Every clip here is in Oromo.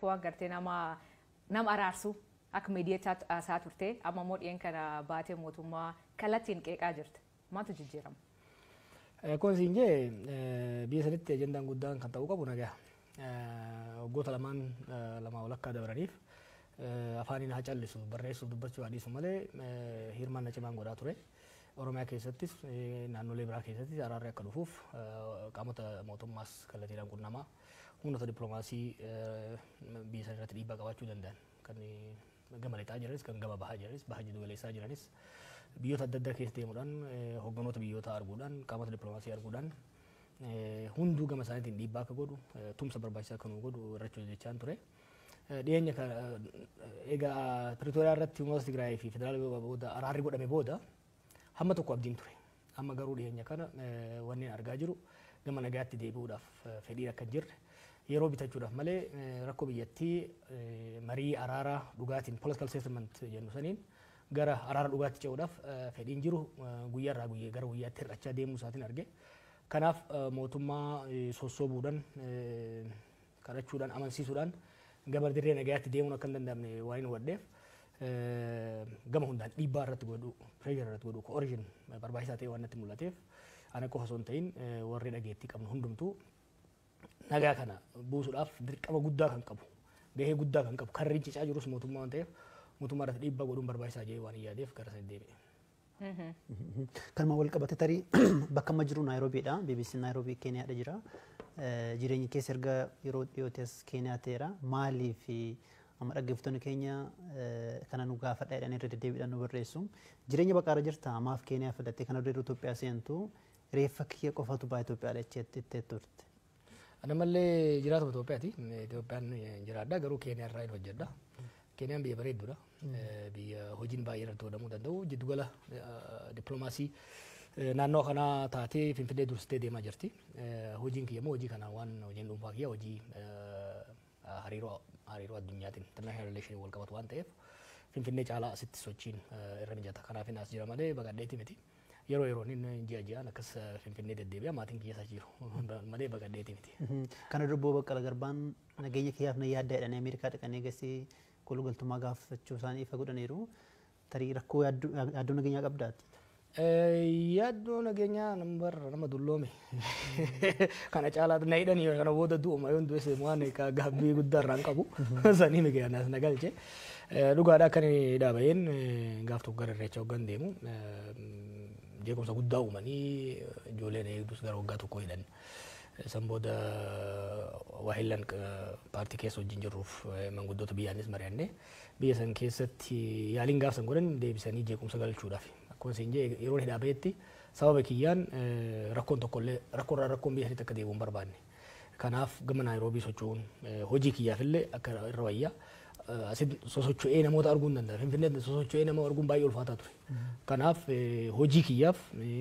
Waan gartee nama araarsu akka miidiyaatti haasaa turte, amma immoo dhiyeen kana baatee mootummaa kallattiin qeeqaa jirta. Maaltu jijjiirama? Akkuma siin jee, biyya sanitti ajandaan guddaan kan ta'uu qabu nagaa. Waggoota lamaan lamaa walakkaa dabraniif afaaniin haa callisu, barreessuuf dubbachuu haa dhiisu malee, hirmaannaa cimaan godhaa ture. Oromiyaa keessattis naannolee biraa keessattis araarri akka dhufuuf qaamota mootummaas kallattiidhaan qunnamaa, humnoota dippiloomaasii biyya sana irratti dhiibbaa qabaachuu danda'an kan gama lixaa jiranis, kan gama bahaa jiranis, baha jiddu galeessaa jiranis, biyyoota adda addaa keessa deemuudhaan, hogganoota biyyoota arguudhaan, qaamota dippiloomaasii arguudhaan, hunduu gama isaaniitiin dhiibbaa akka godhu, tumsa barbaachisaa akka nu godhu irratti hojjechaa ture. Dhiyeenya egaa Pretooriyaa irratti humnoota Tigraay fi federaala booda araarri godhame booda hamma tokko abdiin ture. Amma garuu dhiyeenya kana wanneen argaa jiru gama nagaatti deebi'uudhaaf fedhiin akka hin jirre, yeroo bitachuudhaaf malee rakkoo biyyattii marii araaraa dhugaatiin, political settlement jennu saniin, gara araara dhugaatti ce'uudhaaf fedhiin jiru guyyaarraa guyyaa gara guyyaatti hir'achaa deemuu isaatiin arge. Kanaaf mootummaa sossoobuudhaan, kadhachuudhaan, amansiisuudhaan gama dirree nagayaatti deemuun akka hin danda'amne waan hin hubadheef, gama hundaan dhiibbaa irratti godhu, pressure irratti godhu, coercion barbaachisaa ta'e waan natti mul'ateef, ana qofa osoo hin ta'in warri dhageettii qabnu hundumtuu nagaa kana buusuudhaaf dirqama guddaa kan qabu, gahee guddaa kan qabu, kan rincicaa jirus mootummaa waan ta'eef, mootummaa irratti dhiibbaa godhuun barbaachisaa jedhee waan hin yaadeef gara sana deebi'e. Kanuma wal qabate, tarii bakka amma jiru Naayiroobiidha. BBC Naayiroobii Keeniyaadha jira. Jireenyi keessa erga yeroo dhiyootti as Keeniyaa ta'eera. Maaliif amma dhaggeeffattoonni keenya kana nu gaafadha jedhanii irra deddeebiidhaan nu barreessu. Jireenya baqaarra jirta, maaf Keeniyaa filattee? Kana dura Itoophiyaa seentu reeffa kiyya qofatu ba'a Itoophiyaa jettee turte. Ana mallee jiraatuma Itoophiyaati. Itoophiyaan jiraadha, garuu Keeniyaa irraa hin hojjedha. Keeniyaan biyya bareedduudha. Biyya hojiin baay'ee irratti godhamuu danda'u. Jiddugala dippiloomaasii naannoo kanaa taatee Finfinnee dursitee deemaa jirti. Hojiin kiyya immoo hojii kana waan hojiin dhuunfaa kiyya hojii hariiroo addunyaatiin, international relation, wal qabatu waan ta'eef, Finfinnee caalaa asitti sochiin irra mijata. Kanaaf as jira malee baqadheeti miti. Yeroo yeroon inni ji'a ji'aan akkas Finfinnee deddeebi'a, maatiin kiyya isa jiru malee baqadheeti miti. Kana dura Obbo Baqqala Garbaan nageenya kiyyaaf na yaadda jedhanii Ameerikaa dhaqanii eegasii kolugaltummaa gaafachuu isaanii ifa godhaniiru. Tarii rakkoo yaaddoo nageenyaa qabdaati? Yaaddoo nageenyaa nambarra nama dulloome. Kana caalaa na hidhanii kana booda du'uma, yoon du'es waan gaabbii guddaa irraan qabu. Sanii miti anas na galche. Dhugaadha, akka inni dhaabayeen gaaf tokko gara irreecha hoggan deemu jeequmsa guddaa uumanii ijoolleen eegdus gara waggaa tokko hidhan. San booda waahillan paartii keessa wajjin jirruuf manguddoota biyyaanis mari'annee, biyya san keessatti yaaliin gaaf san godhan deebisanii jeequmsa galchuudhaaf. Akkuma isin jee, yeroo hidhaa bahetti sababa kiyyaan rakkoon tokkollee, rakkoorraa rakkoon biyya sanitti akka deebi'u hin barbaanne. Kanaaf gama Naayiroobii socho'uun hojii kiyyaafillee akka irra wayyaa. Asitti sosocho'ee namoota arguu hin danda'a. Finfinneetti sosocho'ee nama arguun baay'ee ulfaataa ture. Kanaaf hojii kiyyaaf,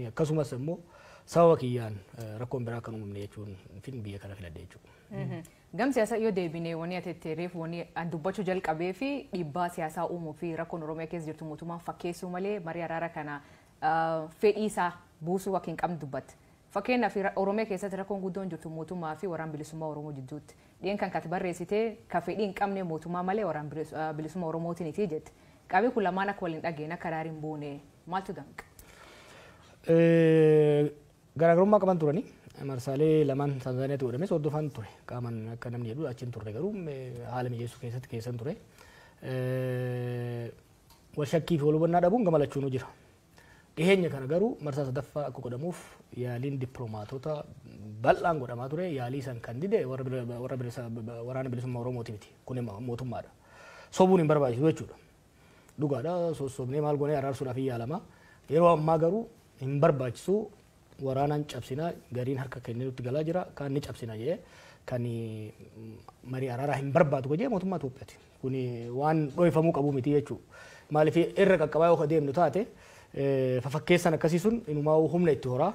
akkasumas immoo sababa kiyyaan rakkoon biraa akka hin uumamne jechuun fin biyya kana filadhe jechuudha. Gam siyaasaa yoo deebine, wanni ati itti reefu, wanni an dubbachuu jalqabee fi dhiibbaa siyaasaa uumuu fi rakkoon Oromiyaa keessa jirtu mootummaan fakkeessuu malee marii araara kana fedhii isaa buusuu akka hin qabne dubbatte. Fakkeenyaaf Oromiyaa keessatti rakkoon guddoon jirtu mootummaa fi waraan bilisummaa Oromoo jidduutti. Dhiyen kan kati barreessite ka fedhii hin qabne mootummaa malee waraan bilisummaa Oromootiiniti jette. Qaamni kun lamaan akka waliin dhageen akka araari hin buune maaltu danqa? Garaagarummaa qaban turani. Marsaalee lamaan Taanzaaniyaatti godhames hordofaan ture. Qaaman akka namni jedhu achiin turre, garuu haala mijeessuu keessatti keessan ture. Wal shakkii fi wal hubannaa dhabuun gama lachuunuu jira. Dhiheenya kana garuu marsaa sadaffaa akka godhamuuf yaaliin dippiloomaatota bal'aan godhamaa ture. Yaalii san kan dide warra waraana bilisummaa Oromooti miti. Kun mootummaadha. Sobuun hin barbaachisu jechuudha. Dhugaadha, sossobnee maal goonee araarsuudhaaf hin yaalama. Yeroo ammaa garuu hin barbaachisu, waraanaan cabsinaa, gariin harka kennee nutti galaa jira, kaan ni cabsina jedhee kan marii araaraa hin barbaadu jedhee mootummaa Itoophiyaati. Kuni waan dhohifamuu qabu miti jechuudha. Maaliif irra qaqqabaa yoo deemnu taate, fafakkeessan akkasii sun inumaa humna itti horaa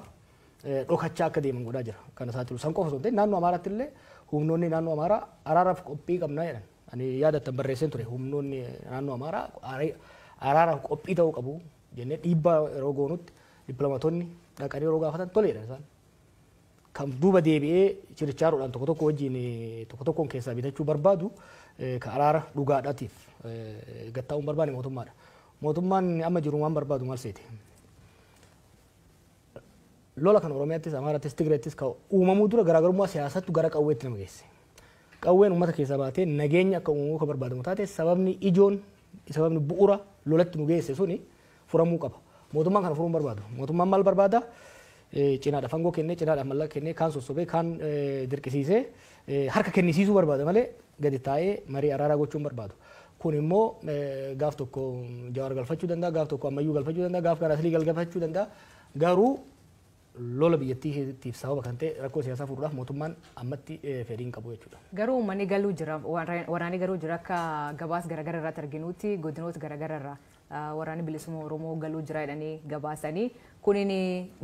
dhokachaa akka deeman godhaa jira. Kana saaxilu san qofa osoo hin ta'in, naannoo Amaaraatti illee humnoonni naannoo Amaaraa araaraaf qophii qabnaa jedhan. Ani yaadattan barreesseen ture, humnoonni naannoo Amaaraa araaraaf qophii ta'uu qabu jennee dhiibbaa yeroo goonutti, dippiloomaatonni dhaqanii yeroo gaafatan toleedha isaan. Kan duuba deebi'ee chirichaaroodhaan tokko tokko wajjin tokko tokkoon keessaa bitachuu barbaadu Ka araara dhugaadhaatiif gattaa'uun barbaanne mootummaadha. Mootummaan amma jiru waan barbaadu maal seete? Lola kan Oromiyaattis, Amaarattis, Tigreettis ka uumamuu dura garaagarummaa siyaasattu gara qawweetti nama geesse. Qawween uummata keessaa baatee nageenya akka uumamuu kan barbaadamu taate, sababni ijoon, sababni bu'uura lolatti nu geesse suni furamuu qaba. Mootummaan kana furuu hin barbaadu. Mootummaan maal barbaada? Cinaadhaaf aangoo kennee, cinaadhaaf mallaqa kennee, kaan sossobee, kaan dirqisiisee harka kennisiisuu barbaada malee gadi taa'ee marii araaraa gochuu hin barbaadu. Kun immoo gaaf tokko Jawaar galfachuu danda'a, gaaf tokko Ammayyuu galfachuu danda'a, gaaf Garaasilii galfachuu danda'a. Garuu lola biyyattiitiif sababa kan ta'e rakkoo siyaasaa furuudhaaf mootummaan ammatti fedhii hin qabu jechuudha. Garuu uummanni galuu jira, waraanni garuu jira. Akka gabaas garaagaraa irratti arginutti godinoota garaagaraa irraa waraanni bilisummaa Oromoo galuu jira jedhanii gabaasanii, kunin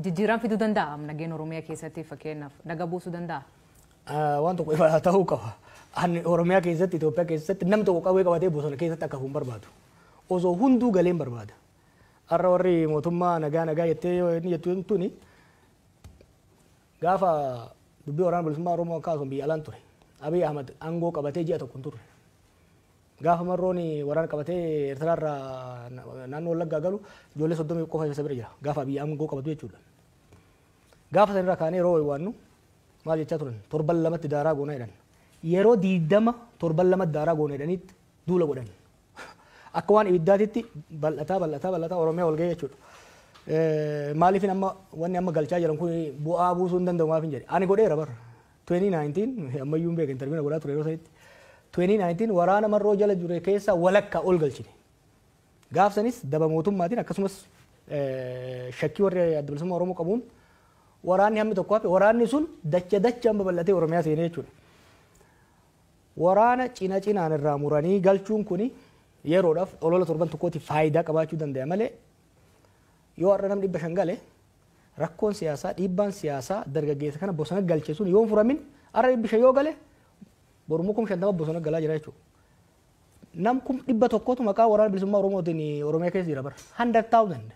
jijjiirama fiduu danda'a nageenya Oromiyaa keessatti, fakkeenyaaf naga buusuu danda'a? Waan tokko ifa ta'uu qaba. Ani Oromiyaa keessatti, Itoophiyaa keessatti namni tokko qawwee qabatee bosona keessatti akka hafu hin barbaadu. Osoo hunduu galee hin barbaada. Har'a warri mootummaa nagaa nagaa jettee inni jettu tuni, gaafa dubbii waraana bilisummaa Oromoo kaasuun biyya alaan ture. Abiy Ahmad aangoo qabatee ji'a tokko hin turre. Gaafa Marroon waraana qabatee Eertiraarraa naannoo Wallaggaa galu ijoollee 30 qofa isa bira jira. Gaafa Abiy aangoo qabatu jechuudha. Gaafa sanirraa kaanee yeroo waannu maal jechaa turan? Torban lamatti daaraa goona jedhan. Yeroo 20 torban lamatti daaraa goona jedhanitti duula godhan. Akka waan ibiddaatitti bal'ataa bal'ataa bal'ataa Oromiyaa ol ga'e jechuudha. Maaliif amma wanni amma galchaa jiran kun bu'aa buusuu hin danda'u maaf hin jedhe. Ani godheera bara. 2019 ammayyuu hin beekan, interview godhaa ture yeroo sanitti. 2019 waraana Marroo jala jure keessa walakkaa ol galchine. Gaaf sanis daba mootummaatiin, akkasumas shakkii warri Adda Bilisummaa Oromoo qabuun waraanni hammi tokko hafe. Waraanni sun dacha dachaan babal'atee Oromiyaa seenee jechuudha. Waraana cina cinaan irraa muranii galchuun kuni yeroodhaaf olola torban tokkootiif faayidaa qabaachuu danda'a malee, yoo har'a namni 500 gale, rakkoon siyaasaa, dhiibbaan siyaasaa dargaggeessa kana bosona galche sun yoo hin furamin, har'a 500 yoo gale borummoo 50,000 bosona galaa jira jechuudha. Nam 100,000tu maqaa Waraana Bilisummaa Oromootiin Oromiyaa keessa jira bara. 100,000.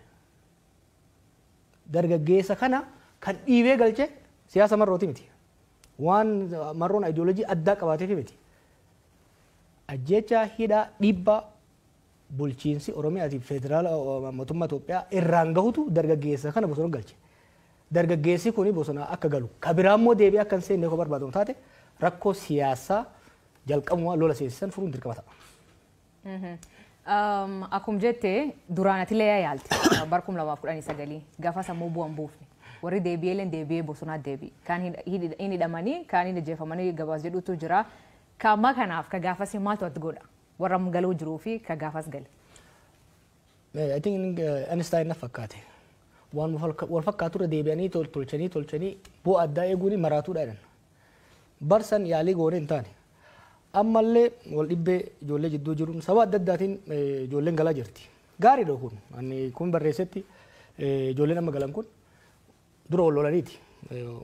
Dargaggeessa kana kan dhiibee galche siyaasa Marrooti miti. Waan Marroon ideoloojii addaa qabaateef miti. Ajjeechaa, hidhaa, dhiibbaa bulchiinsi Oromiyaatii federaala mootummaa Itoophiyaa irraan gahutu dargaggeessa kana bosona galche. Dargaggeessi kuni bosona akka galu, ka biraa immoo deebi'ee akka hin seenne yoo barbaadamu taate, rakkoo siyaasaa jalqabumaa lola seensisan furuun dirqama ta'a. Akkuma jette, duraan atillee yaalte bara 2019, gaafa sammuu bu'an buufne. Warri deebi'ee illee deebi'ee bosonaa deebi'e. Kaan hin hidhamanii, kaan hin ajjeefamanii gabaas jedhutu jira. Ka ammaa kanaaf ka gaafas maaltu ati godha? Warra amma galuu jiruu fi ka gaafas gale. I think Einstein na fakkaate. Waan wal fakkaatu irra deebi'anii tolchanii tolchanii bu'aa addaa eeguun maraatuudha jedhan. Barsan yaalii goone hin taane. Ammallee wal dhibbee ijoollee jidduu jiruun sababa adda addaatiin ijoolleen galaa jirti. Gaariidha kun. Ani kun barreessetti, ijoolleen amma galan kun dura wal lolaniiti.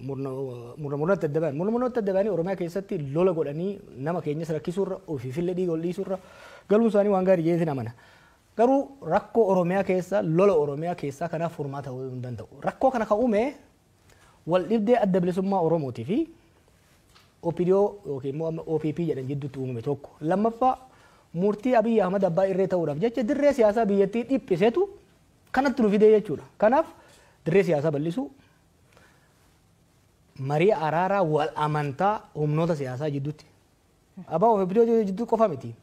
Murna murnatti adda ba'an. Murna murnatti adda ba'anii Oromiyaa keessatti lola godhanii nama keenyas rakkisuurra, ofiifillee dhiiga ol dhiisuurra galuun isaanii waan gaarii jedheetiin amana. Garuu rakkoo Oromiyaa keessa, lola Oromiyaa keessaa kanaaf furmaata ta'uu hin danda'u. Rakkoo kana kan uume wal dhibdee Adda Bilisummaa Oromootii fi OPDO yookiin immoo amma OPP jedhan jidduutti uumame tokko. Lammaffaa, murtii Abiyyi Ahmad abbaa irree ta'uudhaaf jecha dirree siyaasaa biyyattii dhiphisetu kanatti nu fidee jechuudha. Kanaaf dirree siyaasaa bal'isuu, marii araaraa wal amantaa humnoota siyaasaa jidduutti. Abaa OPDO jidduu qofa miti.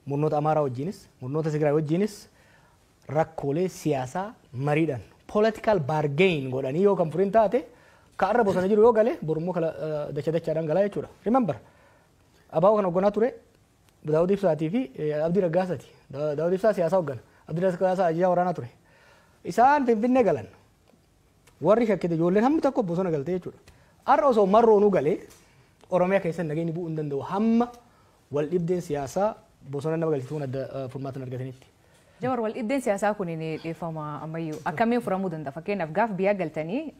Murnoota Amaaraa wajjinis, murnoota Tigraay wajjinis rakkoolee siyaasaa mariidhaan political bargain godhanii yoo kan furin taate, ka arra bosona jiru yoo gale borummoo kala dacha dachaadhaan galaa jechuudha. Remember, ABO kan hoogganaa ture Daawud Ibsaatii fi Abdii Raggaasaati. Daawud Ibsaa siyaasaa hooggana. Abdii Raggaasaa ajajaa waraanaa ture. Isaan Finfinnee galan. Warri shakkite ijoolleen hammi tokko bosona galte jechuudha. Har'a osoo Marroonuu galee Oromiyaa keessa nageenyi bu'uu hin danda'u hamma wal dhibdeen siyaasaa bosona nama galchituun adda furmaata hin argatanitti. Jawar, wal dhibdeen siyaasaa kun ni dhiifama ammayyuu akkamiin furamuu danda'a? Fakkeenyaaf gaaf biyya galtanii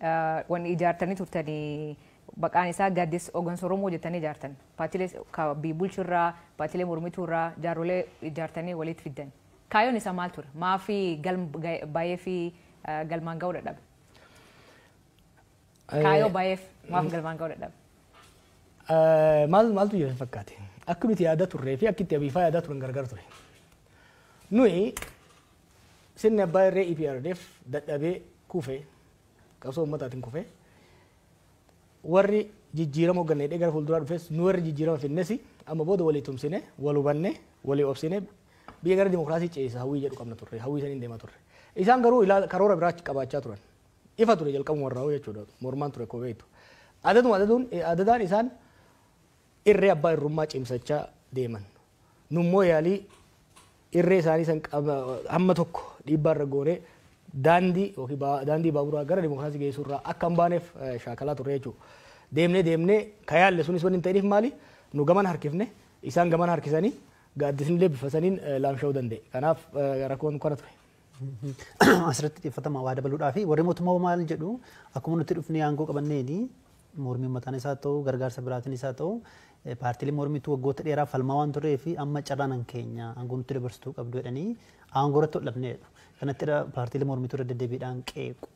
wanni ijaartanii turtanii maqaan isaa Gaaddisa Hooggansa Oromoo jettanii ijaartan. Paartiilee biyya bulchurraa, paartiilee mormituurraa jaarrolee ijaartanii walitti fiddan. Kaayyoon isaa maal ture? Maafi galma baay'ee fi galmaan ga'uu dadhabe? Kaayyoo baay'eef maaf galmaan ga'uu dadhabe? Maaltu jira fakkaate? Akka nuti yaada turree fi akka itti Abiifaa yaadaa turan gargar ture. Nuyi sirni abbaa irree EPRDF dadhabee kufee, qabsoo uummataatiin kufee, warri jijjiirama hoogganne gara fuulduraa dhufes, nu warri jijjiirama finnes amma booda walii tumsine, wal hubanne, walii obsine, biyya gara dimokiraasii ceesisa hawwii jedhu qabna turre, hawwii saniin deemaa turre. Isaan garuu karoora biraa qabaachaa turan. Ifa ture jalqabuma irraa jechuudha, mormaan ture koo beektu. Adaduma adaduun adadaan isaan irree abbaa irrummaa cimsachaa deeman. Nummoo yaalii irree isaanii san hamma tokko dhiibbaa irra goonee daandii yookiin daandii baaburaa gara dimokiraasii geessuu irraa akka hin baaneef shaakalaa turre jechuudha. Deemnee deemnee ka yaalle sunis wanni hin ta'iniif maali, nu gaman harkifne, isaan gaman harkisanii, gaaddisni bifa saniin laamsha'uu danda'e. Kanaaf rakkoon kana ture. Asirratti xiyyeeffatama waa dabaluudhaa fi warri mootummaa maal jedhu, akkuma nuti dhufnee aangoo qabanneeni mormii uummataan isaa ta'u, gargaarsa biraatiin isaa ta'u, paartiilee mormiitu waggoota dheeraa falmaa waan turee fi amma carraan keenya aangoo nutti dabarsituu qabdu jedhanii aangoo irratti hodhamneedha. Kanatti paartiilee mormituu irra deddeebiidhaan qeequ.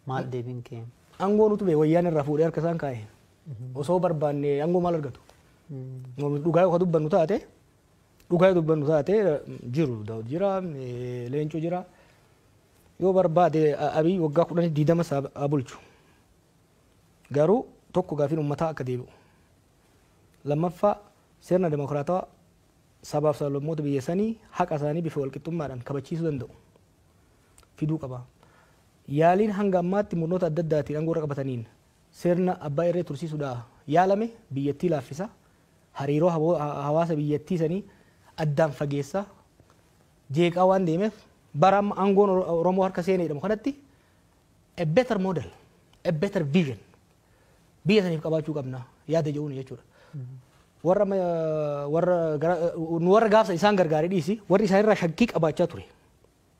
Maal deebiin kee? Aangoo nutu bee wayyaan irraa fuudhee harka isaan kaa'e. Osoo barbaanne aangoo maal argatu? Dhugaa yoo dubbannu taate, dhugaa yoo dubbannu taate, jiru Daawud jira, Leencoo jira. Yoo barbaade Abiy waggaa 10 20 haa bulchu. Garuu tokko, gaafiin uummataa akka deebi'u. Lammaffaa, sirna dimokiraatawaa sabaaf sablammoota biyya sanii haqa isaanii bifa walqixxummaadhaan kabachiisuu danda'u fiduu qaba. Yaaliin hanga ammaatti murnoota adda addaatiin aangoo irra qabataniin sirna abbaa irree tursiisuudhaa yaalame biyyattii laaffisa. Hariiroo hawaasa biyyattii sanii addaan fageessa jeeqaa waan deemeef, bara amma aangoon Oromoo harka seenee jedhamu kanatti a better model, a better vision biyya saniif qabaachuu qabna yaada jedhuun jechuudha. Warra warra nu warra gaafsa isaan gargaaree dhiisi, warri isaan irraa shakkii qabaachaa ture.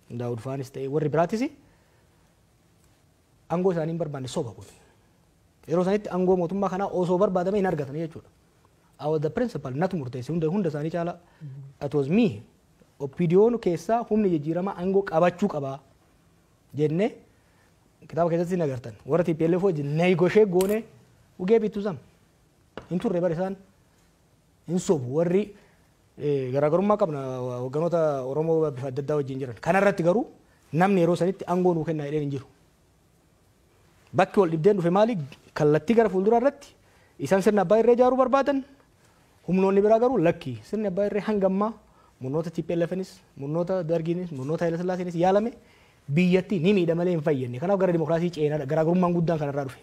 Daawud faanis ta'e warri biraatis aangoo isaanii hin barbaanne, soba kun. Yeroo sanitti aangoo mootummaa kanaa osoo barbaadame hin argatan jechuudha. I was the principal, natu murteesse hunda hunda isaanii caala. It was me. OPDOn keessaa humni jijjiiramaa aangoo qabachuu qabaa jennee kitaaba keessatti hin agartan. Warra TPLF wajjin negotiate goone ugee bittu sam. Hin turre bara isaan hin sobu, warri garaagarummaa qabna hogganoota Oromoo bifa adda addaa wajjin jiran. Kanarratti garuu namni yeroo sanitti aangoo nuu kennaa jedheen hin jiru. Bakki wal dhibdeen dhufe maali? Kallattii gara fuulduraa irratti isaan sirna abbaa irree ijaaruu barbaadan, humnoonni biraa garuu lakki, sirni abbaa irree hanga ammaa murnoota TPLFnis, murnoota Dargiinis, murnoota Haile Sillaaseenis yaalame biyyatti ni miidha malee hin fayyadne. Kanaaf gara dimokiraasii ceenaa garaagarummaan guddaan kanarraa dhufe.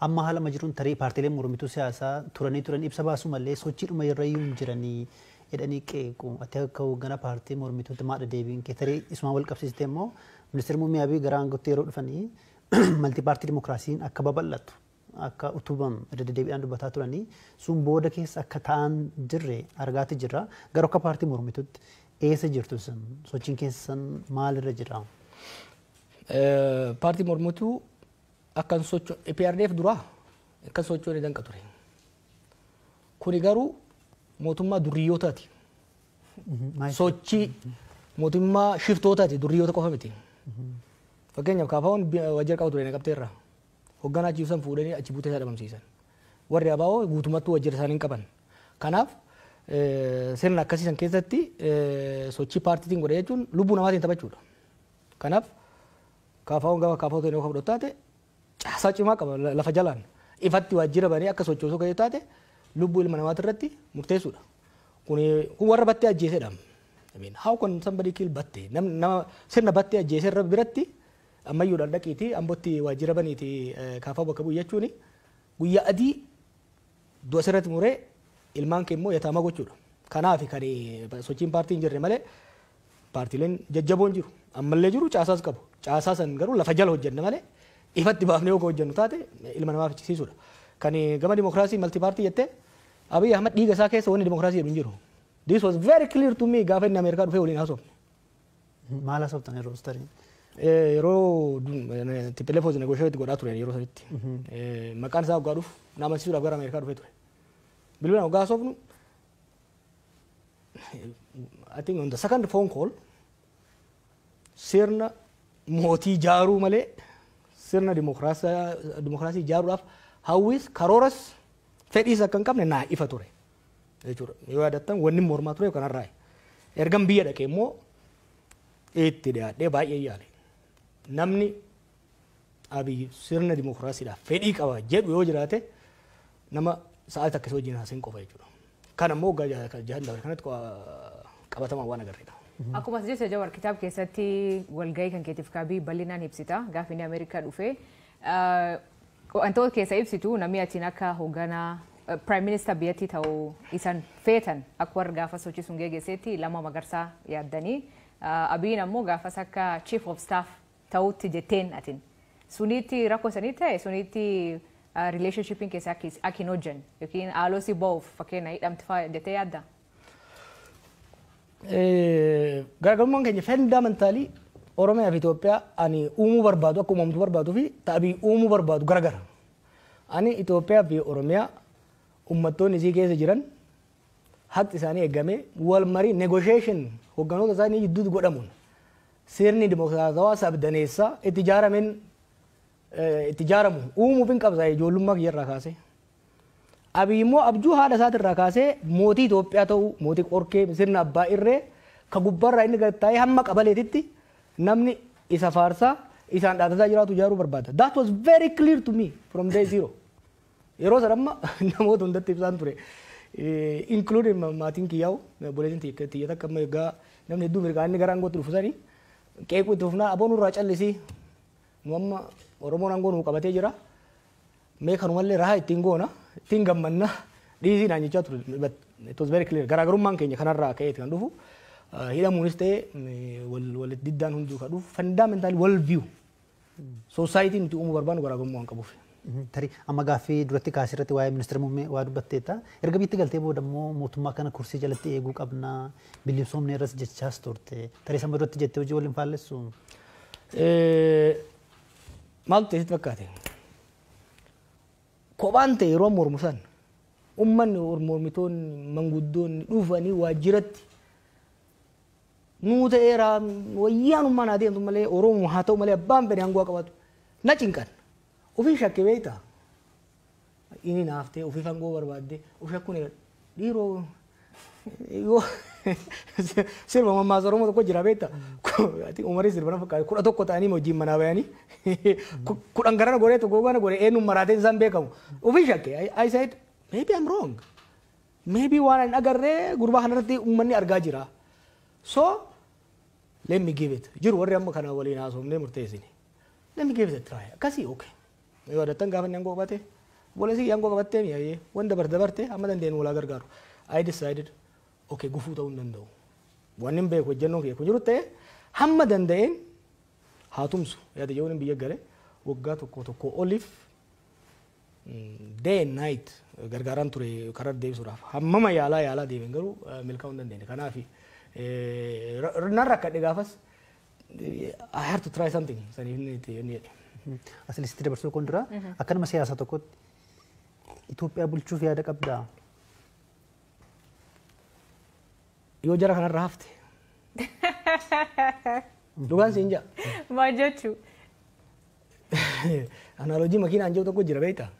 Amma haala jiruun tarii paartiileen mormituu siyaasaa turanii turan ibsa baasuu malee sochiidhuma irra iyyuu hin jiranii jedhanii qeequ. Ati akka hoogganaa paartii mormituutti maadha deebiin kee? Tarii isumaan wal qabsiistee immoo ministeerri muummee Abiy gara aangootti yeroo dhufanii multi party dimokiraasiin akka babal'atu, akka utubamu irra deddeebiidhaan dubbataa turanii, sun booda keessa akka ta'an jirre argaati jirra. Garuu akka paartii mormituutti eessa jirtu sun, sochiin keessan maalirra jira? Paartii mormituu akkan socho EPRDF duraa akkan sochoone danqa ture. Kuni garuu mootummaa duriyyootaati. Sochii mootummaa shiftootaati, duriyyoota qofa miti. Fakkeenyaaf KFO'n waajjira qabu ture Naqamteerra. Hogganaa achi san fuudhanii achi buutee isaa dhabamsiisan. Warri ABO guutummattuu waajjira isaanii hin qaban. Kanaaf sirna akkasii san keessatti sochii paartiitiin godhe jechuun lubbuu namaatiin taphachuudha. Kanaaf KFO'n gama KFO ta'e yoo fudhatu taate caasaa cimaa qaba lafa jalaan. Ifatti waajjira banee akka sochoosuu kan taate lubbuu ilma namaati irratti murteessuudha. Kun warra Battee ajjeesedha. I mean, how can somebody kill Battee? Nama sirna Battee ajjeese irra biratti ammayyuudhaan dhaqiitii Ambootti waajjira baniiti KFO bakka bu'u jechuun guyyaa adii du'a sirratti muree ilmaan kee immoo yataamaa gochuudha. Kanaaf kan sochiin paartii hin jirre malee paartiileen jajjaboon jiru. Ammallee jiru, caasaas qabu. Caasaa san garuu lafa jala hojjenna malee ifatti baafnee yoo hojjennu taate ilma namaa fichisiisuudha. Kan gama dimokiraasii multi party jettee, Abiy Ahmad dhiiga isaa keessa wanni dimokiraasii jedhu hin jiru. This was very clear to me gaafa inni Ameerikaa dhufee waliin haasofne. Maal haasoftan yeroo tarii? Yeroo TPLF wajjin negotiate godhaa ture yeroo sanitti. Maqaan isaa waggaa dhufu na amansiisuudhaaf gara Ameerikaa dhufee ture. Bilbilaan waggaa haasofnu, I think on the second phone call, sirna mootii ijaaruu malee sirna dimokiraasii ijaaruudhaaf hawwis, karooras, fedhiis akka hin qabne naa ifa ture. Jechuudha. Yoo yaadattan, wanni mormaa ture kanarraa. Ergan biyya dhaqee immoo itti dhiyaadhee baay'ee yaale. Namni Abiy sirna dimokiraasiidhaaf fedhii qaba jedhu yoo jiraate, nama sa'aatii akkasii wajjin haasa'in qofa jechuudha. Kan ammoo waggaa 6 dabre kanatti qabatamaa waan agarreedha. Akkuma as jecha Jawar, kitaaba keessatti walgahii kan keetiif kaabii bal'inaan ibsita gaafa inni Ameerikaa dhufe. Wantoota keessa ibsitu, namni atiin akka hoogganaa Prime Minister biyyattii ta'uu isan feetan, akka warra gaafa sochii sun geggeessetti Lammaa Magarsaa yaaddanii, Abiyyiin ammoo gaafas akka Chief of Staff ta'utti jetteen atin. Sunitti rakkoo sanii ta'e, sunitti relationshipiin keessa akka hin hojjenne yookiin haaloo si ba'uuf fakkeenya hidhamti fa'aa jettee yaadda? Garaagarummaan keenya fundamentally Oromiyaa fi Itoophiyaa ani uumuu barbaadu, akka uumamtu barbaaduu fi ta'abii uumuu barbaadu garagara. Ani Itoophiyaa fi Oromiyaa uummattoonni isii keessa jiran haqi isaanii eegamee, wal marii, negotiation hogganoota isaanii gidduutti godhamuun, sirni dimokiraatawaa sabdaneessaa itti ijaarameen itti ijaaramu uumuuf hin qabsa ijoollummaa kiyyarraa kaasee. Abiy immoo abjuu haadha isaatirraa kaasee mootii Itoophiyaa ta'uu, mootii qorkee, sirna abbaa irree ka gubbaarraa inni gad taa'ee hamma qabaleetitti namni isa faarsaa isaan dhaadataa jiraatu ijaaruu barbaada. That was very clear to me from day zero. Yeroo sana amma namoota hundatti ibsaan ture. Including maatiin kiyyaa'u, obboleettiin tiyya takka amma egaa namni hedduu mirgaa inni gara aangootti dhufu sanii qeequu itti fufnaa, "Aboo, nurraa callisii, nu amma Oromoon aangoo nuu qabatee jira. Mee kanumallee rahaa ittiin goona, ittiin gammanna, dhiisii," naan jechaa ture. But it was very clear. Garaagarummaan keenya kanarraa ka'eeti kan dhufu. Hidhamuunis ta'e wal diddaan hunduu kan dhufu fundamentally wal view. Society nuti uumuu barbaannu garaagarummaa waan qabuuf. Tarii amma gaaffii duratti kaasee irratti waa'ee ministeera muummee waa dubbatteetta. Erga biyyatti galtee booda immoo mootummaa kana kursii jalatti eeguu qabna, bilisoomne irras jechaas turte. Tarii sama duratti jettee hojii waliin faallessu? Maaltu ta'e sitti fakkaate? Kophaan ta'e yeroo mormu san uummanni, mormitoonni, manguddoonni dhufanii waajjiratti nuu ta'eera, wayyaanummaan haa deemtu malee, Oromoo haa ta'u malee, abbaan fedhe aangoo qabatu na cinqan. Ofii shakke beektaa? Inni naaftee ofii aangoo barbaadde of shakkuun dhiiroo yoo sirba mammaasa Oromoo tokko jira beektaa? Umarii sirba na fakkaate, 11 ta'anii wajjin manaa bayanii 10 garana godhee tokko gana godhee eenyuun maraatee isaan beekamu. Ofii shakke. I said, "Maybe I'm wrong. Maybe waan hin agarree gurbaa kanarratti uummanni argaa jira. So let me give it." Jiru warri amma kana waliin haasofnee murteessine. "Let me give it a try." Akkasii, okay. Yoo yaadattan, gaafa inni aangoo qabate, obboleessi aangoo qabattee mi'aayee wanta dabarte dabarte amma dandeenyu walaa gargaaru. I decided, okay, gufuu ta'uu hin danda'u. Wanni hin beeku hojjennoon kiyya kun jiru ta'e hamma danda'een haa tumsu. Yaada jechuun biyya gale waggaa tokko tokko oliif day and night gargaaraan ture karaa deebisuudhaaf. Hammama yaalaa yaalaa deemen garuu milkaa'uu hin dandeenye. Kanaaf nan rakkadhe gaafas, I have to try something saniif inni itti inni jedhe. Asilitti dabarsuu kun dura, akka nama siyaasaa tokkotti Itoophiyaa bulchuuf yaada qabdaa? Yoo jara kanarra hafte. Dhugaan siin jaa. Maal jechuu? Analogy makiinaan jiru tokko jira beektaa?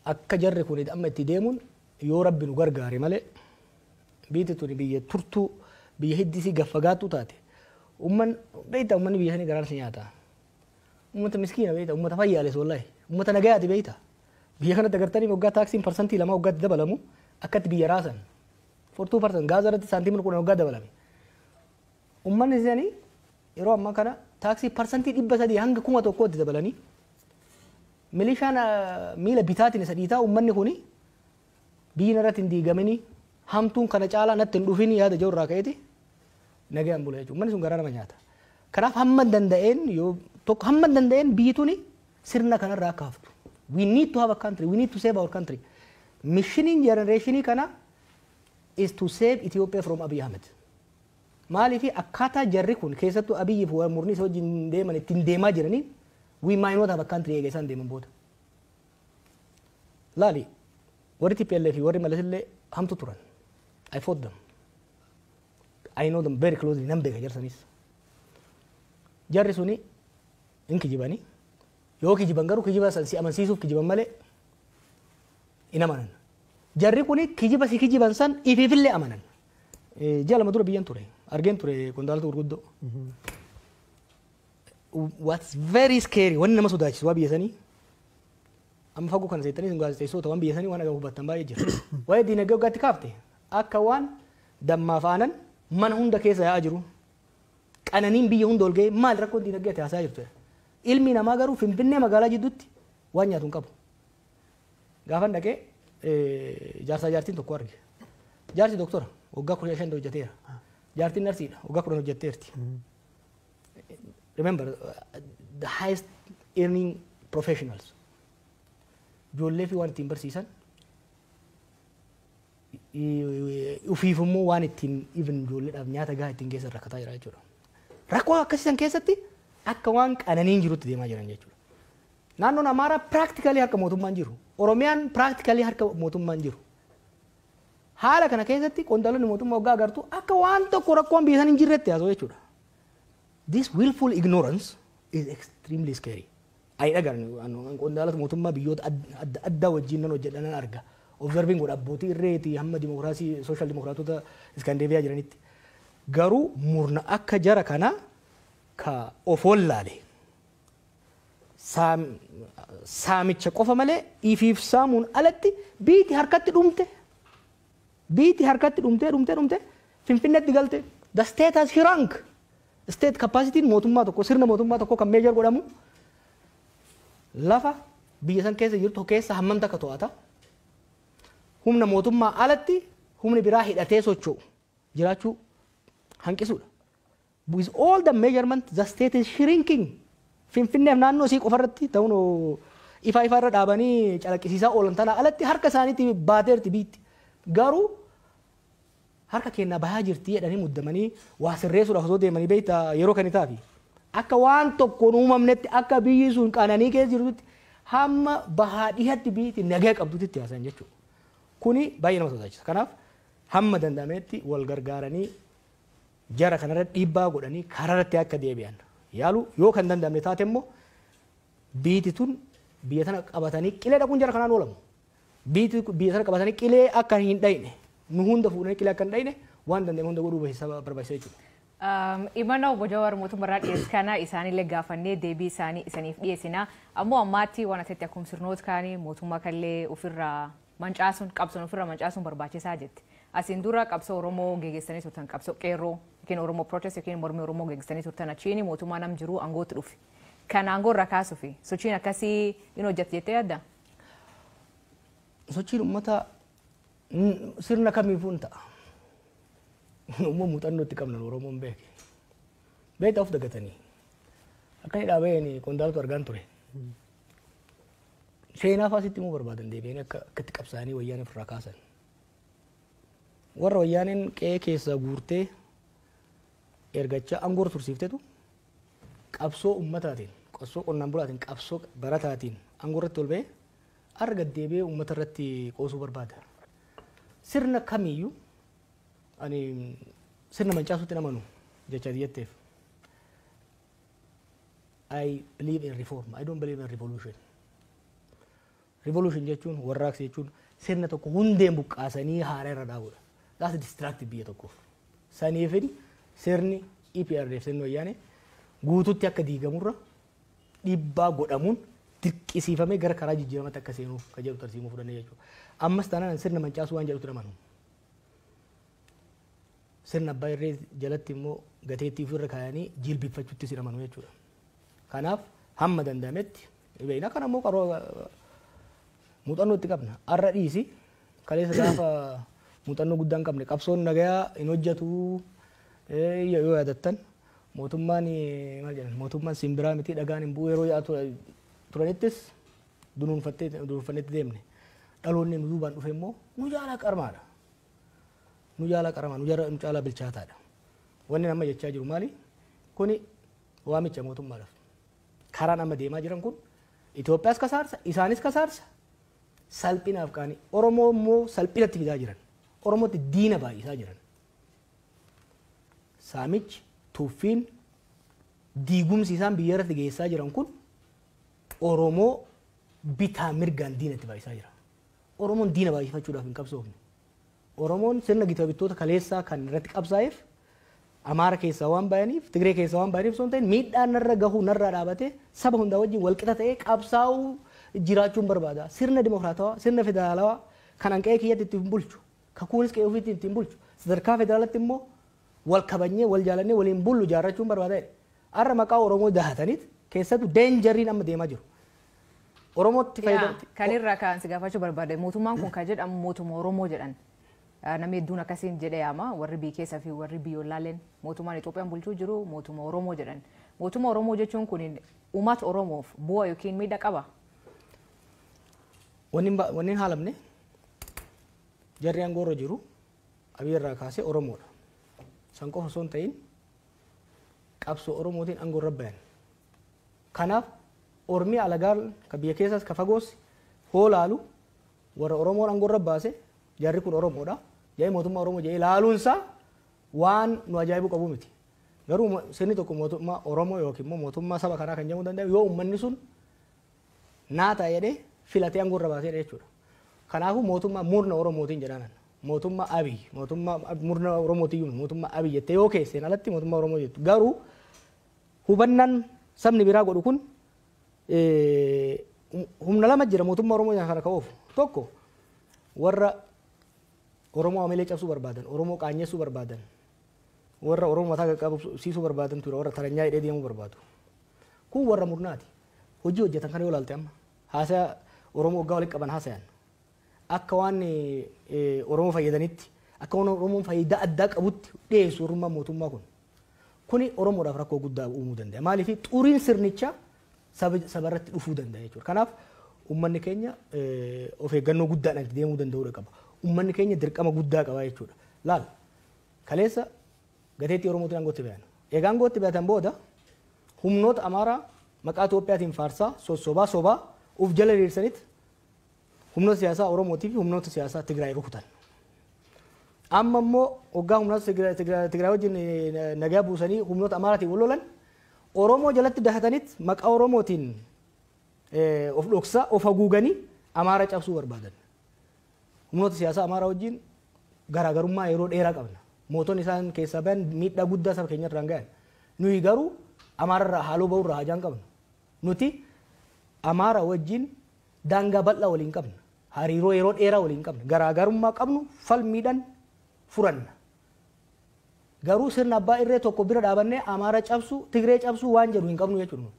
Akka jarri kun amma itti deemuun, yoo rabbi nu gargaare malee, biyyi tuni biyya turtuu, biyya hiddisii gaffagaattuu taate. Umman beektaa, ummanni biyya sanii garaan si nyaata. Ummata miskiina beektaa, ummata fayyaales wallahi, ummata nagayaati beektaa. Biyya kanatti agartanii waggaa taaksiin 2% waggaatti dabalamu akkatti biyya raasan. For 2% gaaza irratti saantiimii 10 waggaa dabalame. Ummanni isaanii yeroo ammaa kana taaksii 300% hanga 1000tti dabalanii, milishaan miila bitaatiin isa dhiitaa, uummanni kuni biyyi irratti hin diigamini, hamtuun kana caalaa natti hin dhufini yaada jiru irraa ka'eeti nagayaan bula jechuudha. Uummanni sun garaa nama nyaata. Kanaaf hamma danda'een, yoo tokko hamma danda'een biyyi tuni sirna kanarraa akka haftu. We need to have a country. We need to save our country. Missioniin generationii kana is to save Ethiopia from Abiy Ahmed. Maaliif akkaataa jarri kun, keessattuu Abiyyi fi murni isa wajjin deeman ittiin deemaa jiranii, we might not have a country eega isaan deeman booda. Laali, warri TPLF fi warri Malas illee hamtu turan. I fought them. I know them very closely, nan beeka jarsanis. Jarri suni hin kijibanii, yoo kijiban garuu kijiba san si amansiisuuf kijiban malee hin amanan. Jarri kuni kijiba si kijiban san ifiifillee amanan. Ji'a 2 dura biyyan ture. Argeen ture qondaalota gurguddoo. What's very scary, wanni nama sodaachisu waa biyya sanii. Amma fagoo kana seettanii isin gaazexeessitoota waan biyya sanii waan agamu hubattan baay'ee jira. Waa'ee diinagdee waggaatti kaafte akka waan dammaaf aanan mana hunda keessa yaa'aa jiru. Qananiin biyya hunda ol ga'ee maal rakkoon diinagdee ati haasaa jirtu. Ilmi namaa garuu Finfinnee magaalaa jidduutti waan nyaatu hin qabu. Gaafan dhaqee jaarsaa jaartiin tokko arge. Jaarsi doktora waggaa 15 hojjeteera. Jaartiin narsiidha waggaa 10 hojjetteerti. Remember, the highest earning professionals. Ijoollee fi waan ittiin barsiisan, ufiif immoo waan ittiin even ijoolleedhaaf nyaata gahaa ittiin geessan rakkataa jira jechuudha. Rakkoo akkasii san keessatti akka waan qananiin jirutti deemaa jiran jechuudha. Naannoon Amaaraa practically harka mootummaan jiru. Oromiyaan practically harka mootummaan jiru. Haala kana keessatti qondaalonni mootummaa waggaa agartu akka waan tokko rakkoon biyya san hin jirretti haasa'u jechuudha. This willful ignorance is extremely scary. Ani dhagaan qondaalota mootummaa biyyoota adda addaa wajjin nan hojjedha, nan arga. Observing godha abbootii irreetii hamma dimokiraasii sooshaal dimokiraatota Iskandeeviyaa jiranitti. Garuu murna akka jara kanaa ka of wallaale saamicha qofa malee ifiif saamuun alatti biiti harkatti dhumte, biiti harkatti dhumtee dhumtee dhumte Finfinneetti galte. The state has shrunk. State capacity mootummaa tokko, sirna mootummaa tokko kan measure godhamu lafa biyya san keessa jirtu keessa hammam takka to'ata, humna mootummaa alatti humni biraa hidhatee socho'u jiraachuu hanqisuudha. With all the measurement, the state is shrinking. Finfinneef naannoo isii qofarratti ta'uun ifa ifa irra dhaabanii calaqqisiisaa oolan tanaa alatti harka isaaniitti baateerti biitti. Garuu harka kennaa bahaa jirti jedhanii muddamanii waa sirreessuudhaaf osoo deemanii beektaa yeroo kan itaafi. Akka waan tokkoon uumamnetti, akka biyyi sun qananii keessa jirtutti, hamma bahaa dhihatti biyyi nagaa qabdutti haasayan jechuudha. Kuni baay'ee nama sodaachisa. Kanaaf hamma danda'ametti wal gargaaranii jara kanarra dhiibbaa godhanii karaarratti akka deebi'an yaalu. Yoo kan danda'amne taate immoo biiti tun biyya tana qabatanii qilee dhaquun jara kanaan oolamu. Biiti biyya tana qabatanii qilee akka hin dhayne, nu hunda fuudhanii qilee akka hin dhayne waan danda'ame hunda godhuu barbaachisa jechuudha. Imana obbo Jawaar mootummaa dhiyeessu kana isaanillee gaafannee deebii isaanii isaniif dhiyeessina. Ammoo ammaatti waan asitti akkuma sirnoota kaanii mootummaa kallee ofirraa mancaasuun, qabsoon ofirraa mancaasuun barbaachisaa jetti. Asiin dura qabsoo Oromoo geggeessanii turtan, qabsoo qeerroo yookiin Oromoo protest yookiin mormii Oromoo geggeessanii turtan, achiin mootummaa nam jiru aangootti dhufe. Kan aangoo irraa kaasuufi sochiin akkasii hin hojjette jettee yaadda? Sochiin uummataa sirna kamiifuu hin ta'a. Immoo muuxannoo itti qabnan Oromoon beeke. Beektaa of dagatanii. Akka inni dhaabeen qondaaltu argaan ture. Seenaa fa'aa sitti himuu barbaadan deebi'anii akka akkatti qabsaa'anii wayyaanee ofirraa kaasan. Warra wayyaaneen qe'ee keessaa guurtee ergachaa aangoo tursiiftetu qabsoo uummataatiin, qabsoo qonnaan bulaatiin, qabsoo barataatiin aangoo irratti ol ba'ee har'a gad deebi'ee uummata irratti qoosuu barbaada. Sirna kamiyyuu ani sirna mancaasuutti hin amanu jecha jetteef. I believe in reform. I don't believe in revolution. Revolution jechuun, warraaqsa jechuun, sirna tokko hundeen buqqaasanii haaraa irra dhaabuudha. That's destructive biyya tokkoof. Saniifin sirni EPRDF, sirni wayyaanee guututti akka diigamurra dhiibbaa godhamuun dirqisiifamee gara karaa jijjiiramatti akka seenuuf kan jedhu tarsiimuu fudhannee jechuudha. Ammas taanaan sirna mancaasuu waan jedhutti amanu. Sirna abbaa irree jalatti immoo gateettii ofirra kaayanii jilbifachuutti sin amanu jechuudha. Kanaaf hamma danda'ametti beekna, kana immoo qaroo muuxannoo itti qabna. Har'a dhiisi, kaleessa gaafa muuxannoo guddaa hin qabne qabsoon nagayaa hin hojjetu yoo yaadattan, mootummaan maal jedhan, mootummaan simbiraa miti dhagaan hin bu'u yeroo yaa'u turanittis dunuunfattee dunuunfannetti deemne. Dhaloonni nu duubaan dhufe immoo nu jaalaa qarmaadha. Nu jaalaa qaramaa, nu caalaa bilchaataadha. Wanni amma jechaa jiru maali? Kuni waamicha mootummaadhaaf. Karaan amma deemaa jiran kun Itoophiyaas kasaarsa, isaanis kasaarsa. Salphinaaf qaanii. Oromoo immoo salphinatti fidaa jiran. Oromootti diina baay'isaa jiran. Saamichi, tuffiin, diigumsi isaan biyya irratti geessaa jiran kun Oromoo bitaa mirgaan diinatti baay'isaa jira. Oromoon diina baay'ifachuudhaaf hin qabsoofne. Oromoon sirna gita bittoota kaleessaa kan irratti qabsaa'eef Amaara keessaa waan bayaniif, Tigree keessaa waan bayaniif osoo hin ta'in miidhaan narra gahuu narraa dhaabatee saba hundaa wajjin walqixa ta'ee qabsaa'uu jiraachuun barbaada. Sirna dimokiraatawaa, sirna federaalawaa kan an qe'ee kiyyatti ittiin bulchu, kakuunis qe'ee ofiitti ittiin bulchu, sadarkaa federaalatti immoo wal kabajnee, wal jaalannee, waliin bullu ijaarrachuun barbaada jedhe. Har'a maqaa Oromoo dahataniit keessattuu deenjariin amma deemaa jiru. Oromootti fayyadamti. Kan irraa kan si gaafachuu barbaade mootummaan kun kan jedhamu mootummaa Oromoo jedhan. Namni hedduun akkasiin jedhee yaama warri biyya keessaa fi warri biyyoolaaleen mootummaan Itoophiyaan bulchuu jiru mootummaa Oromoo jedhan. Mootummaa Oromoo jechuun kun uummata Oromoof bu'aa yookiin miidhaa qaba? Wanni hin haalamne jarri aangoo irra jiru Abiy irraa kaasee Oromoodha. San qofa osoo hin ta'in qabsoo Oromootiin aangoo irra bayan. Kanaaf Ormi alagaan ka biyya keessaas ka fagoos hoo laalu warra Oromoon aangoo irra baase jarri kun Oromoodha. Jedhee mootummaa Oromoo jedhee laaluunsaa waan nu ajaa'ibuu qabu miti. Garuu sirni tokko mootummaa Oromoo yookiin immoo mootummaa saba kanaa kan jedhamuu danda'u yoo uummanni sun naa ta'a jedhee filatee aangoo irra baaseedha jechuudha. Kanaafuu mootummaa murna Oromootiin jedhanan. Mootummaa Abiy, mootummaa murna Oromootiin mootummaa Abiy jettee yoo keesseen alatti mootummaa Oromoo jettu. Garuu hubannaan sabni biraa godhu kun humna lama jira mootummaa Oromoo kana ka'uuf. Tokko warra Oromoo amilee cabsuu barbaadan, Oromoo qaanyessuu barbaadan, warra Oromoo mataa qaqqabsiisuu barbaadan ture, warra taranyaa hidhee deemuu barbaadu. Kun warra murnaati. Hojii hojjetan kana yoo ilaalte amma haasaya Oromoo waggaa walitti qaban haasayan. Akka waan Oromoo fayyadanitti, akka waan Oromoon faayidaa addaa qabutti dhiyeessu warrummaa mootummaa kun. Kuni Oromoodhaaf rakkoo guddaa uumuu danda'a. Maaliif xuriin sirnichaa saba irratti dhufuu danda'a jechuudha. Kanaaf uummanni keenya of eeggannoo guddaadhaan itti deemuu danda'uudha qaba. Uummanni keenya dirqama guddaa qaba jechuudha. Laal kaleessa gateettii Oromootiin aangootti bayan. Egaa aangootti bayatan booda humnoota Amaaraa maqaa Itoophiyaatiin faarsaa sossobaa sobaa uf jala diriirsanitti humnoota siyaasaa Oromootii fi humnoota siyaasaa Tigraay rukutan. Amma immoo waggaa humnoota Tigraay wajjin nagaa buusanii humnoota Amaaraatiin wal lolan Oromoo jalatti dahatanitti maqaa Oromootiin of dhoksaa of haguuganii Amaara cabsuu barbaadan. Humnoota siyaasaa Amaaraa wajjin garaagarummaa yeroo dheeraa qabna. Mootonni isaan keessaa bayan miidhaa guddaa saba keenya irraan gahan. Nuyi garuu Amaararraa haaloo ba'uurraa hajaan qabna. Nuti Amaara wajjin daangaa bal'aa waliin qabna. Hariiroo yeroo dheeraa waliin qabna. Garaagarummaa qabnu falmiidhaan furanna. Garuu sirna abbaa irree tokko bira dhaabannee Amaara cabsuu, Tigree cabsuu waan jedhu hin qabnu jechuudha.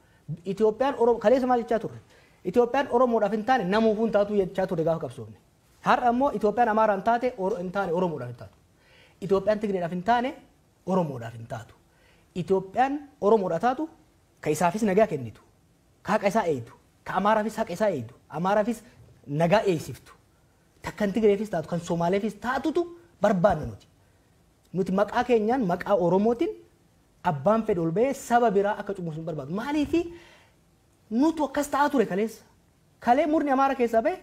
Itoophiyaan Oromoo kaleessa maal jechaa turre? Itoophiyaan Oromoodhaaf hin taane namuufuu hin taatu jechaa turre gaafa qabsoofne. Har'a immoo Itoophiyaan Amaaraan hin taate hin taane Oromoodhaaf hin taatu. Itoophiyaan Tigreedhaaf hin taane Oromoodhaaf hin taatu. Itoophiyaan Oromoodhaaf taatu ka isaafis nagaa kennitu, ka haqa isaa eegdu, ka Amaaraafis haqa isaa eegdu, Amaaraafis nagaa eegsiftu, kan Tigreefis taatu, kan Somaaleefis taatutu barbaanna nuti. Nuti maqaa keenyaan maqaa Oromootiin abbaan fedhe ol ba'ee saba biraa akka cunqursu hin barbaadu. Maaliifi nutu akkas ta'aa ture kaleessa. Kalee murni Amaara keessaa ba'e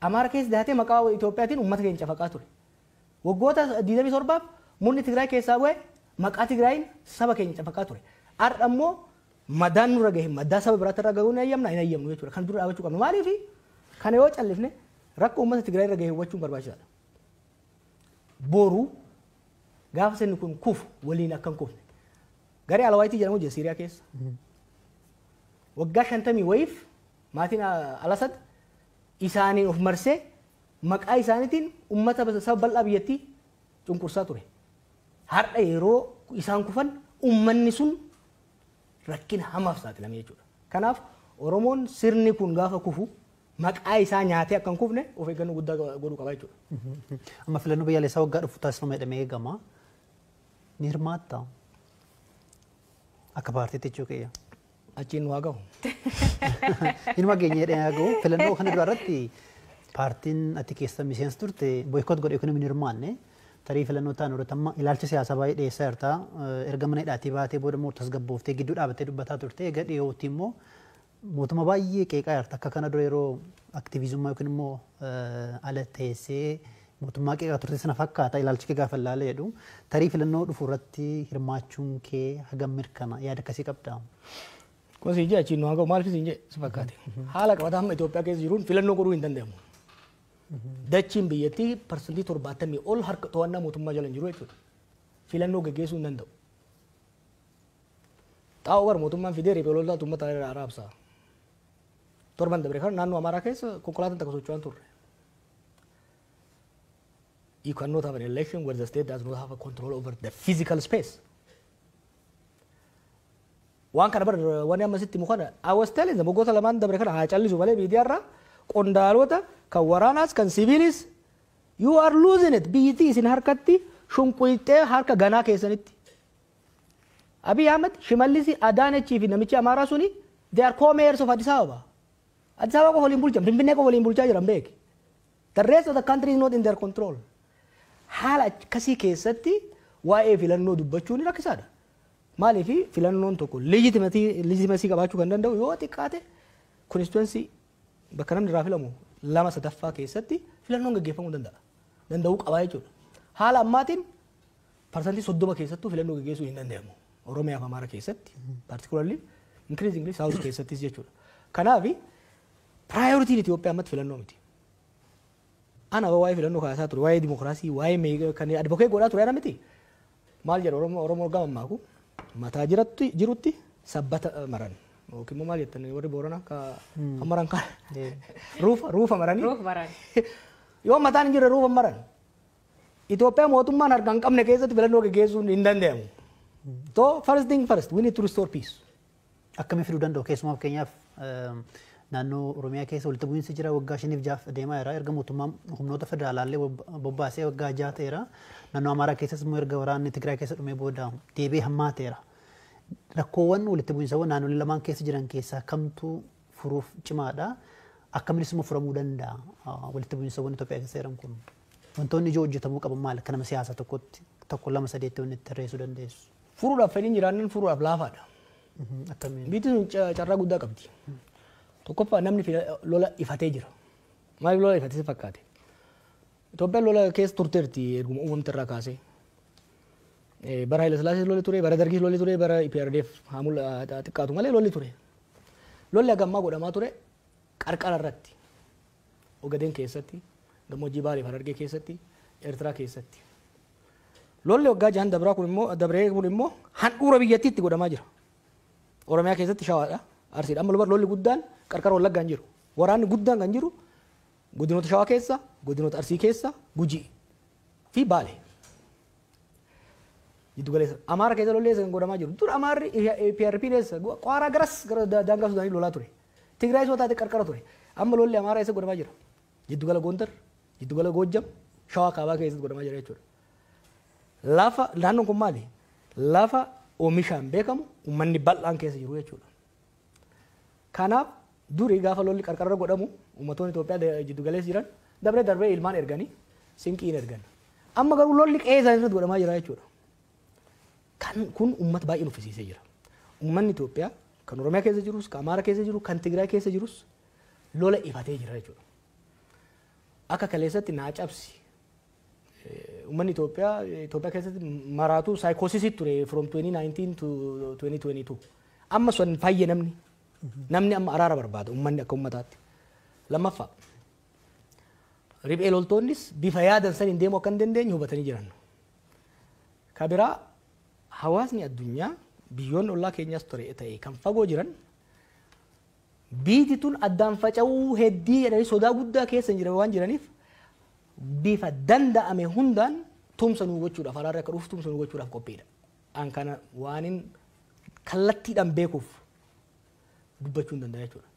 Amaara keessa dahatee maqaa Itoophiyaatiin uummata keenya cafaqaa ture. Waggoota 27 murni Tigraay keessaa bu'e maqaa Tigraayin saba keenya cafaqaa ture. Har'a immoo madaan nurra gahe madaa saba biraatti irra gahuu hin hayyamna hin hayyamnu jechuudha. Kan dura dhaabachuu qabnu. Maaliifi kana yoo callifne rakkoo uummata Tigraay irra gahe hubachuun barbaachisaadha. Boru gaafa sirni kun kufu waliin akka hin kufne. Garee Alawaayitii jedhamu jira Siiriyaa keessa. Waggaa 50 wayiif maatiin Alasad isaaniin of marsee maqaa isaaniitiin uummata saba bal'aa biyyattii cunqursaa ture. Har'a yeroo isaan kufan uummanni sun rakkina hamaaf saaxilame jechuudha. Kanaaf Oromoon sirni kun gaafa kufu maqaa isaa nyaatee akka hin kufne of eeggannoo guddaa godhuu qaba jechuudha. Amma filannoo biyyaalessaa waggaa dhufu taasifama jedhamee eegama. Ni hirmaattaa? Akka paartiitti jechuu kiyya. Achiin nu haa gahu. Inuma geenye jedhee haa gahu. Filannoo kana dura irratti paartiin ati keessa miseensa turte boykoot godhe yookiin hin hirmaanne tarii filannoo ta'an irratti amma ilaalcha siyaasaa baay'ee dhiyeessaa jirta. Erga mana hidhaatii baatee booda immoo tasgabbooftee gidduu dhaabattee dubbataa turte. Egaa dhiyootti immoo mootummaa baay'ee qeeqaa jirta. Akka kana dura yeroo aktiviizummaa yookiin immoo ala teessee mootummaa qeeqaa turte sana fakkaata ilaalchi kee gaafa ilaala jedhu. Tarii filannoo dhufu irratti hirmaachuun kee hagam mirkana yaada akkasii qabdaa? Kun siin jee achiin nu haa gahu maaliif siin jee si fakkaate? Haala qabataa amma Itoophiyaa keessa jiruun filannoo godhuu hin danda'amu. Dachiin biyyattii 70% ol harka to'annaa mootummaa jala hin jiru jechuudha. Filannoo gaggeessuu hin danda'u. Xaa'oo bara mootummaan fidee riphee loltoota uummata irraa raabsa. Torban dabre kana naannoo Amaaraa keessa konkolaataan takka socho'aa hin turre. You cannot have an election where the state does not have a control over the physical space. Waan kana bar wanni amma sitti himu kana, I was telling them, waggoota lamaan dabre kana haa callisu malee miidiyaarraa qondaalota kan waraanaas kan siviilis, "You are losing it, biyyittii isin harkatti shunquyxee harka ganaa keessanitti." Abiy Ahmed, Shimallisi, Adaanechii fi namichi Amaaraa suni, they are co-mayors of Addis Ababa. Addis Ababa qofa waliin bulchan, Finfinnee qofa waliin bulchaa jiran beeki. The rest of the country is not in their control. Haala akkasii keessatti waa'ee filannoo dubbachuun rakkisaadha. Maaliif? Filannoon tokko legitimacy qabaachuu kan danda'u yoo xiqqaate constituency, bakka namni irraa filamu, lama sadaffaa keessatti filannoon gaggeeffamuu danda'a. Danda'uu qabaa jechuudha. Haala ammaatiin 30% keessattuu filannoo gaggeessuu hin danda'amu. Oromiyaa fi Amaara keessatti particularly, increasingly South keessattis jechuudha. Kanaaf priorityn Itoophiyaa ammatti filannoo miti. Ana waa'ee filannoo kaasaa ture, waa'ee dimokiraasii, waa'ee kan advocate godhaa ture ana miti. Maal jedha Oromoo? Oromoo gama maaku mataa jiratti jirutti sabbata maran yookiin immoo maal jettan warri Booranaa ka maran kan ruufa maranii. Ruufa maran. Yoo mataan hin jirre ruufa maran. Itoophiyaa mootummaan harka hin qabne keessatti filannoo gaggeessuun hin danda'amu. So first thing first, we need to restore peace. Akkamii fiduu danda'u? Keessumaa fakkeenyaaf naannoo Oromiyaa keessa walitti bu'iinsi jira, waggaa 5f 6f deemaa jira. Erga mootummaan humnoota federaalaallee bobbaasee waggaa 6 ta'eera. Naannoo Amaaraa keessas immoo erga waraanni Tigraay keessa dhumee booda deebi'ee hammaateera. Rakkoowwan walitti bu'iinsawwan naannolee lamaan keessa jiran keessaa kamtu furuuf cimaadha? Akkaminis immoo furamuu danda'a walitti bu'iinsawwan Itoophiyaa keessa jiran kun? Wantoonni ijoo hojjetamuu qaban maali? Akka nama siyaasaa tokkotti tokko, lama, sadeetti wanni itti tarreessuu dandeessu. Furuudhaaf fedhiin jiraannan furuudhaaf laafaadha. Akkamiin? Biyyi sun carraa guddaa qabdi. Tokkoffaa, namni lola ifatee jira. Maaliif lola ifatee si fakkaate? Itoophiyaan lola keessa turteerti erguma uumamte irraa kaasee. Bara Haile Sillaasee lolli ture, bara Dargii lolli ture, bara EPRDF haamul xiqqaatu malee lolli ture. Lolli hagammaa godhamaa ture qarqara irratti. Ogadeen keessatti, gammoojjii Baalee fi Harargee keessatti, Eertiraa keessatti. Lolli waggaa 6n dabraa kun immoo, dabree kun immoo, handhuura biyyattiitti godhamaa jira. Oromiyaa keessatti Shawaadha. Arsiidha. Amma lolli guddaan qarqara Wallaggaa hin jiru. Waraanni guddaan kan jiru godinoota Shawaa keessa, godinoota Arsii keessa, Gujii fi Baale. Jiddu galeessa. Amaara keessa lolli eessa kan godhamaa jiru? Dur Amaarri PRP eessa? Qaaraa garas gara daangaa Sudaanii lolaa ture. Tigraay soo taate qarqara ture. Amma lolli Amaaraa eessa godhamaa jira? Jiddu gala Gondar, jiddu gala Goojjam, Shawaa kaabaa keessatti godhamaa jira jechuudha. Lafa naannoon kun maali? Lafa oomishaan beekamu, uummanni bal'aan keessa jiru jechuudha. Kanaaf durii gaafa lolli qarqarra godhamu uummattoonni Itoophiyaa jiddu galeessa jiran dabree darbee ilmaan erganii sinqiin ergan. Amma garuu lolli qe'ee isaanii irratti godhamaa jira jechuudha. Kan kun uummata baay'ee nuffisiisee jira. Uummanni Itoophiyaa kan Oromiyaa keessa jirus, kan Amaara keessa jiru, kan Tigraay keessa jirus lola ifatee jira jechuudha. Akka kaleessatti naa cabsi. Uummanni Itoophiyaa Itoophiyaa keessatti maraatu psychosis ture from 2019 to 2022. Amma sun fayye namni. Namni amma araara barbaada uummanni akka uummataatti. Lammaffaa, riphee loltoonnis bifa yaadan saniin deemuu akka hin dandeenye hubatanii jiran. Ka biraa, hawaasni addunyaa, biyyoonni ollaa keenyaas ture ta'e kan fagoo jiran, biyyi tun addaan faca'uu heddii jedhanii sodaa guddaa keessa hin jiran waan jiraniif, bifa danda'ame hundaan tumsa nuu gochuudhaaf, araarri akka dhufu tumsa nuu gochuudhaaf qophiidha. An kana waanin kallattiidhaan beekuuf dubbachuu hin danda'a jechuudha.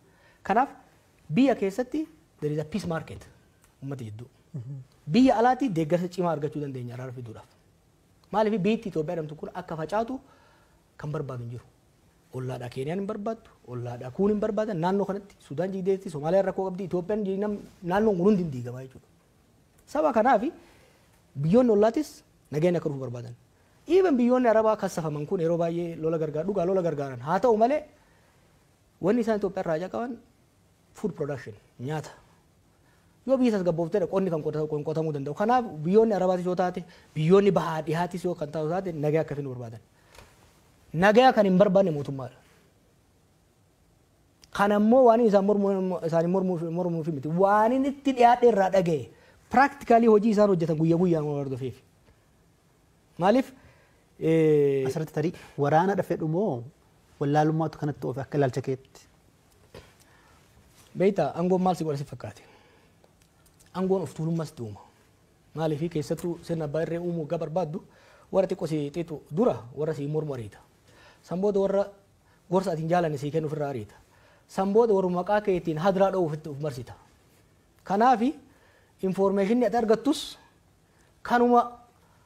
Kanaaf biyya keessatti there is a peace market uummata jidduu. Biyya alaatti deeggarsa cimaa argachuu dandeenya araara fiduudhaaf. Maaliif? Biyyi Itoophiyaa jedhamtu kun akka facaatu kan barbaadu hin jiru. Ollaadhaa Keeniyaan hin barbaaddu, ollaadhaa kuun hin barbaadan, naannoo kanatti Sudaan jigdeetti, Somaaliyaan rakkoo qabdi, Itoophiyaan, naannoon kun hundi hin diigamaa jechuudha. Saba kanaaf biyyoonni ollaatis nageenya akka dhufu barbaadan. Even biyyoonni Arabaa kassafaman kun yeroo baay'ee lola gargaaru, dhugaa lola gargaaran. Haa ta'u malee wanni isaan Itoophiyaa irraa haajaa qaban food production, nyaata. Yoo biyyi tasgabboofteedha qonni kan qotamuu danda'u. Kanaaf biyyoonni Arabaatis yoo taate, biyyoonni bahaa dhihaatis yoo kan taatu taate, nagaa akka finu barbaadan. Nagaa kan hin barbaanne mootummaadha. Kan ammoo waan isaan mormuu isaanii mormuu fi miti. Waan inni itti dhiyaadhe irraa dhagaye. Practically hojii isaan hojjetan guyyaa guyyaan waan hordofeef. Maaliif? Asirratti tarii waraana dhafedhu moo wallaalummaatu kanatti oofe akka ilaalcha keetti? Beektaa, aangoon maal si godha si fakkaate? Aangoon of tuulummaas itti uuma. Maaliif? Keessattuu sirna abbaa irree uumuu waggaa barbaaddu, warra xiqqoo si xiixu dura warra si mormu ariita. San booda warra gorsa ati hin jaalanne sii kennu ofirraa ariita. San booda warra maqaa keetiin hadiraa dha'uuf itti of marsita. Kanaafi informationni ati argattus kanuma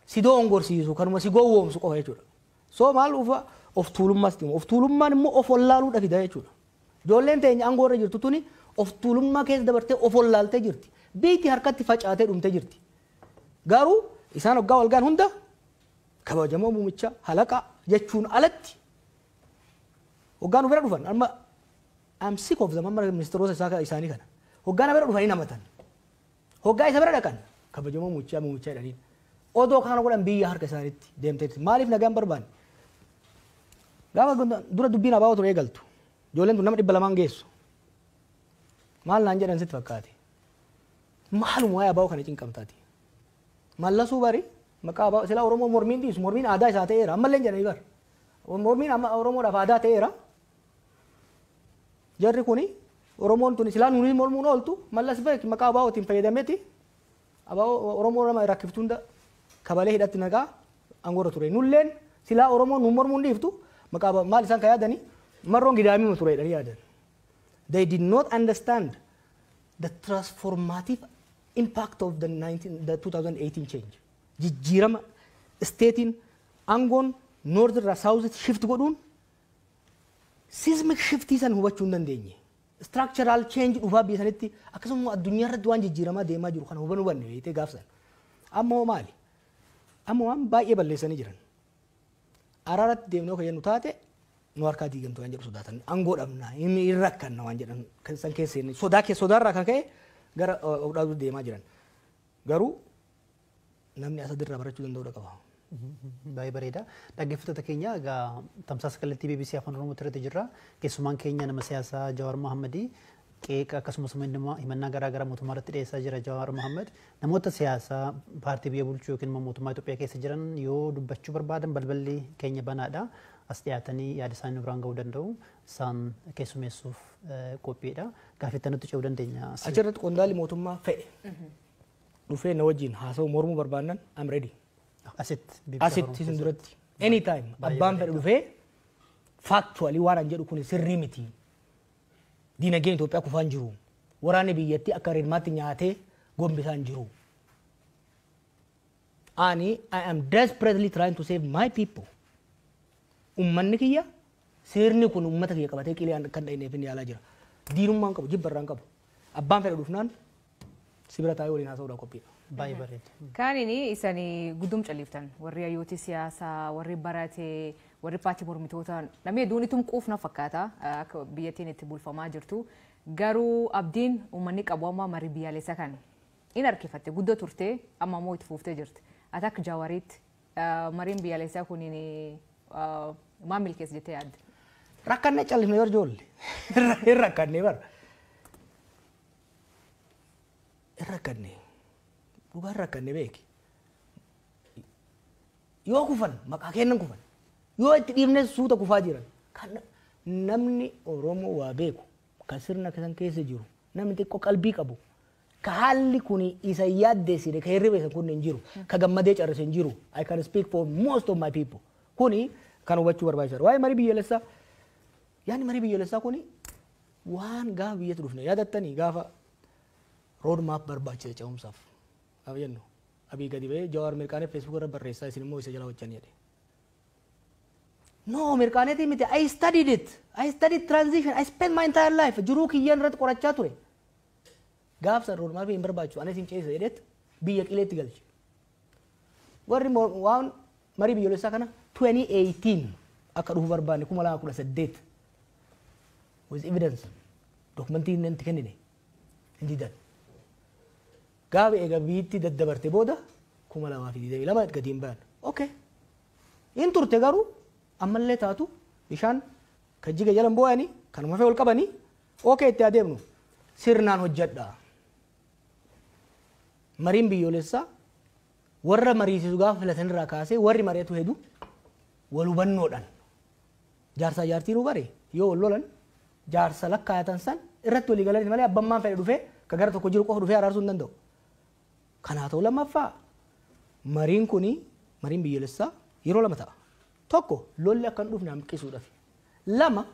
si doongorsiisu, kanuma si gowwoomsu qofa jechuudha. So maal ufa, of tuulummaas itti uuma. Of tuulummaan immoo of wallaaluudha fida jechuudha. Ijoolleen teenya aangoo irra jirtu tuni of tuulummaa keessa dabartee of wallaaltee jirti. Biyyi harkatti facaatee dhumtee jirti. Garuu isaan hoggaa walgaan hunda kabajamoo muumicha halaqa jechuun alatti hoggaa nu bira dhufan, amma I'm sick of them, amma ministeerota isaa isaanii kana hoggaa na bira dhufanii namatan, hoggaa isa bira dhaqan kabajamoo muumichaa muumichaa jedhaniin. Odoo kana godhan biyya harka isaaniitti deemteetti. Maaliif nagaan barbaanne? Gaafa dura dubbiin abaa'oo ture eegaltu, ijoolleen tun nama 200 geessu. Maal naan jedhan sitti fakkaate? Maaluma waa'ee abaa'oo kana cinqamtaati? Mallasuu bari maqaa abaa'oo silaa Oromoo mormiin dhiisu, mormiin aadaa isaa ta'eera ammallee jedhanii bar. Mormiin amma Oromoodhaaf aadaa ta'eera. Jarri kuni Oromoon tun silaa nuuni mormuun ooltu, Mallas beek maqaa abaa'ootiin fayyadameeti abaa'oo Oromoo nama rakkiftu hunda kabalee hidhatti naqaa aangoorra ture. Nulleen silaa Oromoon nu mormuun dhiiftu maqaa maal isaan kan yaadanii marroon gidaamii ture jedhanii yaadan. They did not understand the transformative impact of the 2018 change. Jijjiirama stateiin aangoon north irraa south shift godhuun seismic shiftii san hubachuu hin dandeenye. Structural change dhufaa biyya sanitti, akkasuma addunyaa irratti waan jijjiiramaa deemaa jiru kana hubanuu hubanne beektee gaafsan. Amma hoo maali? Amma waan baay'ee balleessanii jiran. Araaratti deemnee kan jennu taate nu harkaa diigamtu waan jedhu sodaatan, aangoo dhabna, inni hin rakkanna waan jedhan san keessa sodaa keessa, sodaarraa kan ka'e gara of dhaabuu deemaa jiran. Garuu namni asadirraa barachuu danda'uu qaba. Baay'ee bareeda. Dhaggeeffattoota keenya, egaa tamsaasa kallattii BBC Afaan Oromoo irratti jirra. Keessumaan keenya nama siyaasaa Jawaar Mohammadii qeeqa akkasumas himannaa garaa garaa mootummaa irratti dhiyeessaa jira Jawaar Mohammad. Namoota siyaasaa paartii biyya bulchuu yookiin immoo mootummaa Itoophiyaa keessa jiran yoo dubbachuu barbaadan balballi keenya banaadha. As dhiyaatanii yaada isaanii biraan gahuu danda'u. Isaan keessummeessuuf qophiidha. Gaaffii nutti ce'uu dandeenya. Achirratti qondaalli mootummaa fe'e dhufee na wajjin haasa'u mormuu barbaannan, I'm ready. Asitti. Asitti isin duratti. Anytime abbaan fedhe dhufee factually waan an jedhu kun sirrii miti. Diinagdeen Itoophiyaa kufaan jiru. Waraanni biyyattii akka rirmaatti nyaatee gombisaan jiru. Ani I am desperately trying to save my people. Ummanni kiyya, sirni kun ummata kiyya qabatee qilee kan dhahineef inni yaalaa jira. Diinummaan qabu, jibba irraan qabu. Abbaan fedhe dhufnaan sibira taa'ee waliin haasa'uudhaan qophiidha. Baay'ee bareeda. Kaanini isanii guddum caliiftan, warri hayyooti siyaasaa, warri barate, warri paartii mormitoota, namni hedduun itum quufna fakkaata akka biyyattiin itti bulfamaa jirtu. Garuu abdiin uummanni qabu amma marii biyyaalessaa kan in harkifatte guddoo turte, amma immoo itti fuuftee jirti. Ati akka Jawaariitti mariin biyyaalessaa kuniin maal milkeessa jettee yaadde? Rakkannee callifne bar ijoollee. Hin rakkannee bar. Hin rakkannee. Dhugaan rakkannee beeki. Yoo kufan maqaa kennan kufan. Yoo itti dhiifne suuta kufaa jiran. Kan namni Oromoo waa beeku, kan sirna kan keessa jiru, namni xiqqoo qalbii qabu, ka haalli kun isa yaaddeessine, ka hirriba isa kun hin jiru, ka gammadee carrise hin jiru. I can speak for most of my people. Kuni kan hubachuu barbaachisaadha. Waa'ee marii biyyoolessaa, yaadni marii biyyoolessaa kuni waan gaafa biyyatti dhufne yaadattanii, gaafa road map barbaachisa ce'umsaaf. Gaafa jennu Abii gadi ba'ee Jawaar mirqaanee Facebook irra barreessaa, isin immoo isa jala hojjan jedhe. No, mirqaaneetii miti. I studied it. I studied transition. I spent my entire life. Jiruu kiyyaan irratti qorachaa ture. Gaafsa road map hin barbaachisu. Anis hin ceesisa jedheet biyya qileetti galche. Warri waan marii biyyoolessaa kana 2018 akka dhufu barbaanne, 2018, with evidence dokumentii inni itti kennine hin didan. Gaafa eega biyyatti daddabarte booda 2022 gadi hin bayan. Okay. In turte, garuu ammallee taatu bishaan kan jiga jalan boo'anii kanuma fee ol qabanii Okay, itti adeemnu sirnaan hojjedha. Mariin biyyoolessaa warra mariisisu gaafa filatan irraa kaasee warri mari'atu hedu wal hubannoodhaan jaarsaa jaartiin bare yoo wal lolan jaarsa lakkaayatan san irratti walii galanii malee abbammaan fedhe dhufee ka gara tokko jiru qofa dhufee araarsuu hin danda'u. Kanaa ta'u lammaffaa mariin kuni mariin biyyoolessaa yeroo lama ta'a. Tokko lolli akka hin dhufne hanqisuudhaaf. Lama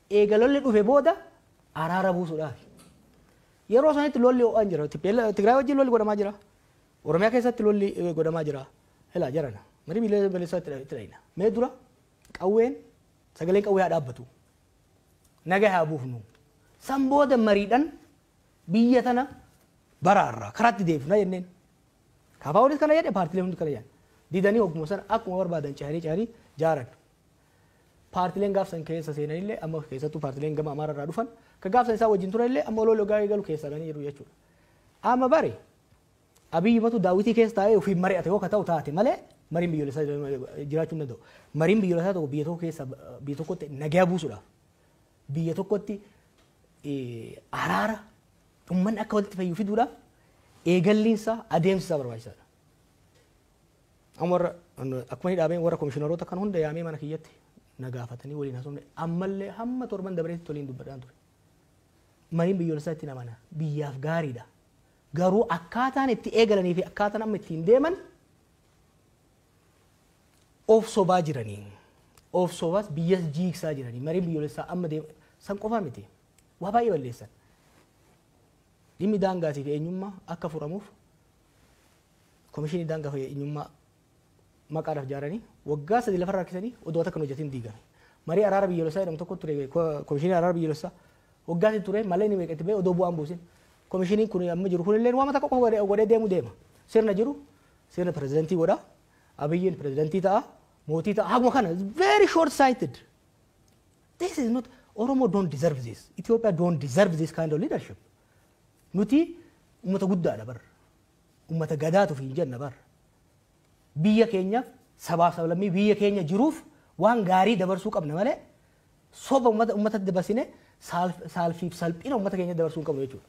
eega lolli dhufe booda araara buusuudhaaf. Yeroo sanitti lolli ho'aan jira. Tigraay wajjin lolli godhamaa jira. Oromiyaa keessatti lolli godhamaa jira. Ilaa jarana marii biyyoolessaa itti dhayina. Mee dura qawween sagaleen qawwee haa dhaabbatu. Nagaa haa buufnu. San booda mariidhaan biyya tana baraarra karaatti deebifna jenneen. KFOnis kana jedhe, paartileen hundi kana jedhan. Didanii hogguma sana akkuma barbaadan cehanii cehanii jaaran. Paartileen gaafsan keessa seenanillee, amma keessattuu paartileen gama Amaara irraa dhufan ka gaafsan isaa wajjin turanillee, amma oloo gaarii galu keessaa ganii jiru jechuudha. Amma bare Abiyyi matu daawwitii keessa taa'ee ofiin mari'ate yoo ka ta'u taate malee mariin biyyoolessaa jiraachuu hin danda'u. Mariin biyyoolessaa tokko biyya tokko keessa biyya tokkotti nagaa buusuudhaaf, biyya tokkotti araara uummanni akka walitti fayyu fiduudhaaf eegalliinsaa adeemsi isaa barbaachisaadha. Amma warra akkuma inni dhaabeen warra komishiinaroota kan hunda yaamee mana kiyyatti na gaafatanii waliin haasofne, ammallee hamma torban dabareetti waliin dubbadhaan ture. Mariin biyyoolessaa itti amana, biyyaaf gaariidha. Garuu akkaataan itti eegalanii fi akkaataan amma ittiin deeman of sobaa jiranii. Of sobaas biyya jiigsaa jiranii. Mariin biyyoolessaa amma deema san qofaa miti. Waa baay'ee balleessan. Dhimmi daangaatii fi eenyummaa akka furamuuf komishinii daangaa fi eenyummaa maqaadhaaf ijaaranii waggaa 3 lafarra harkisanii odoo akka hin hojjetin diigame. Marii araara biyyoolessaa jedhamu tokko ture, komishinii araara biyyoolessaa waggaa 3 ture malee inni meeqa itti ba'e odoo bu'aan buusin. Komishiniin kun amma jiru kunillee waan takka qofa godhee deemu deema. Sirna jiru sirna pirezidantii godha. Abiyyiin pirezidantii ta'a. Mootii ta'a. Haguma kana very short sighted. This is not, Oromo don't deserve this. Ethiopia don't deserve this kind of leadership. Nuti uummata guddaadha bar. Uummata gadaatuuf hin jenna bar. Biyya keenyaaf, sabaaf sablammii biyya keenya jiruuf waan gaarii dabarsuu qabna malee soba uummata uummatatti dabarsine saalfiif salphina uummata keenya dabarsuu hin qabnu jechuudha.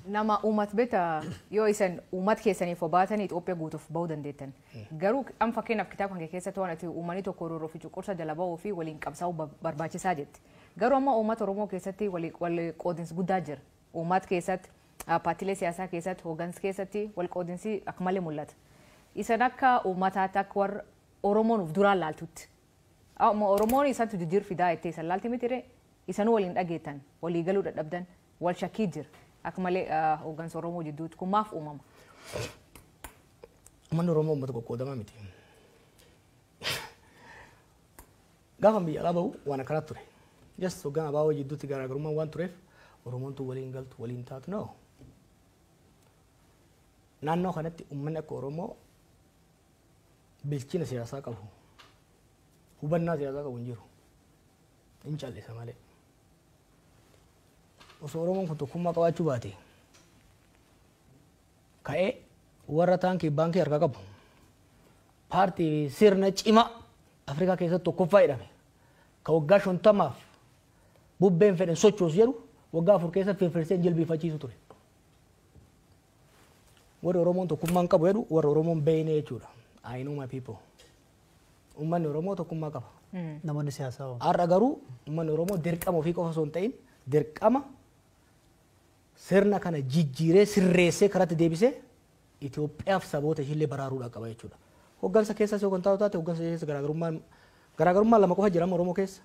Nama uummata beekta, yoo isan uummata keessaniif obaatanii Itoophiyaa guutuuf bahuu dandeettan. Garuu amma fakkeenyaaf kitaaba kan keessatti waan ati uummanni tokko roorroo fi cunqursa jala bahuu fi waliin qabsaa'uu barbaachisaa jetti. Garuu amma uummata Oromoo keessatti wal qoodinsi guddaa jira. Uummata keessatti, paartiilee siyaasaa keessatti, hooggansa keessatti wal qoodinsi akka malee mul'ata. Isan akka uummataatti, akka warra Oromoon of duraan laaltutti. Amma Oromoon isantu jijjiir fidaa jettee isan laalti miti ree, isanuu waliin dhageettan, walii galuu dadhabdan, wal shakkii jira. Akka malee hooggansa Oromoo jidduutti kun maaf uumama? Uummanni Oromoo uummata qoqqoodamaa miti. Gaafa biyya alaa bahu waan akkanaatu ture. Just hoggaan abaaboo jidduutti garaagarummaan waan tureef Oromoon tun waliin galtu, waliin taatu no. Naannoo kanatti uummanni akka Oromoo bilchina siyaasaa qabu, hubannaa siyaasaa qabu hin jiru. Hin callisa malee. Osoo Oromoon kun tokkummaa qabaachuu baate ka'ee warra taankii baankii harkaa qabu, paartii sirna cimaa Afrikaa keessatti tokkoffaa jedhame, ka waggaa 50f bubbeen fedhan sochoosu jedhu waggaa 4 keessa firfirsee jilbiifachiisu ture. Warri Oromoon tokkummaa hin qabu jedhu warra Oromoon beeyne jechuudha. I know my people. Uummanni Oromoo tokkummaa qaba. Namoonni siyaasaa hoo? Har'a garuu uummanni Oromoo dirqama ofii qofa osoo hin ta'in dirqama sirna kana jijjiiree sirreessee karatti deebisee Itoophiyaaf saboota ishiillee baraaruudhaa qaba jechuudha. Hoggansa keessas yoo kan taatu taate, hoggansa keessa garaagarummaan lama qofa jira Oromoo keessa.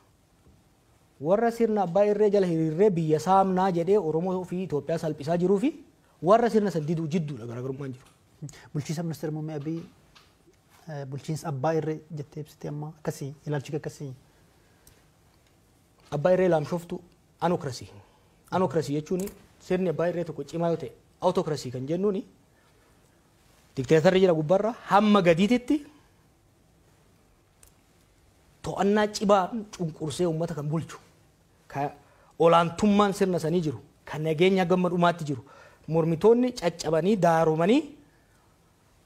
Warra sirna abbaa irree jala hiriirree biyya saamnaa jedhee Oromoo fi Itoophiyaa salphisaa jiruu fi warra sirna san diduu jidduudha garaagarummaan jiru. Bulchiinsa ministeera muummee Abiy bulchiinsa abbaa irree jettee ibsite, amma akkasii ilaalchi akkasii. Abbaa irree laamshoftu, anocracy. Anocracy jechuun sirni abbaa irree tokko cimaa yoo ta'e, autocracy kan jennuuni dikteetarri jira gubbaarra hamma gadiititti to'annaa cimaa cunqursee uummata kan bulchu, ka olaantummaan sirna sanii jiru, kan nageenya gamma dhumaatti jiru, mormitoonni caccabanii daaromanii,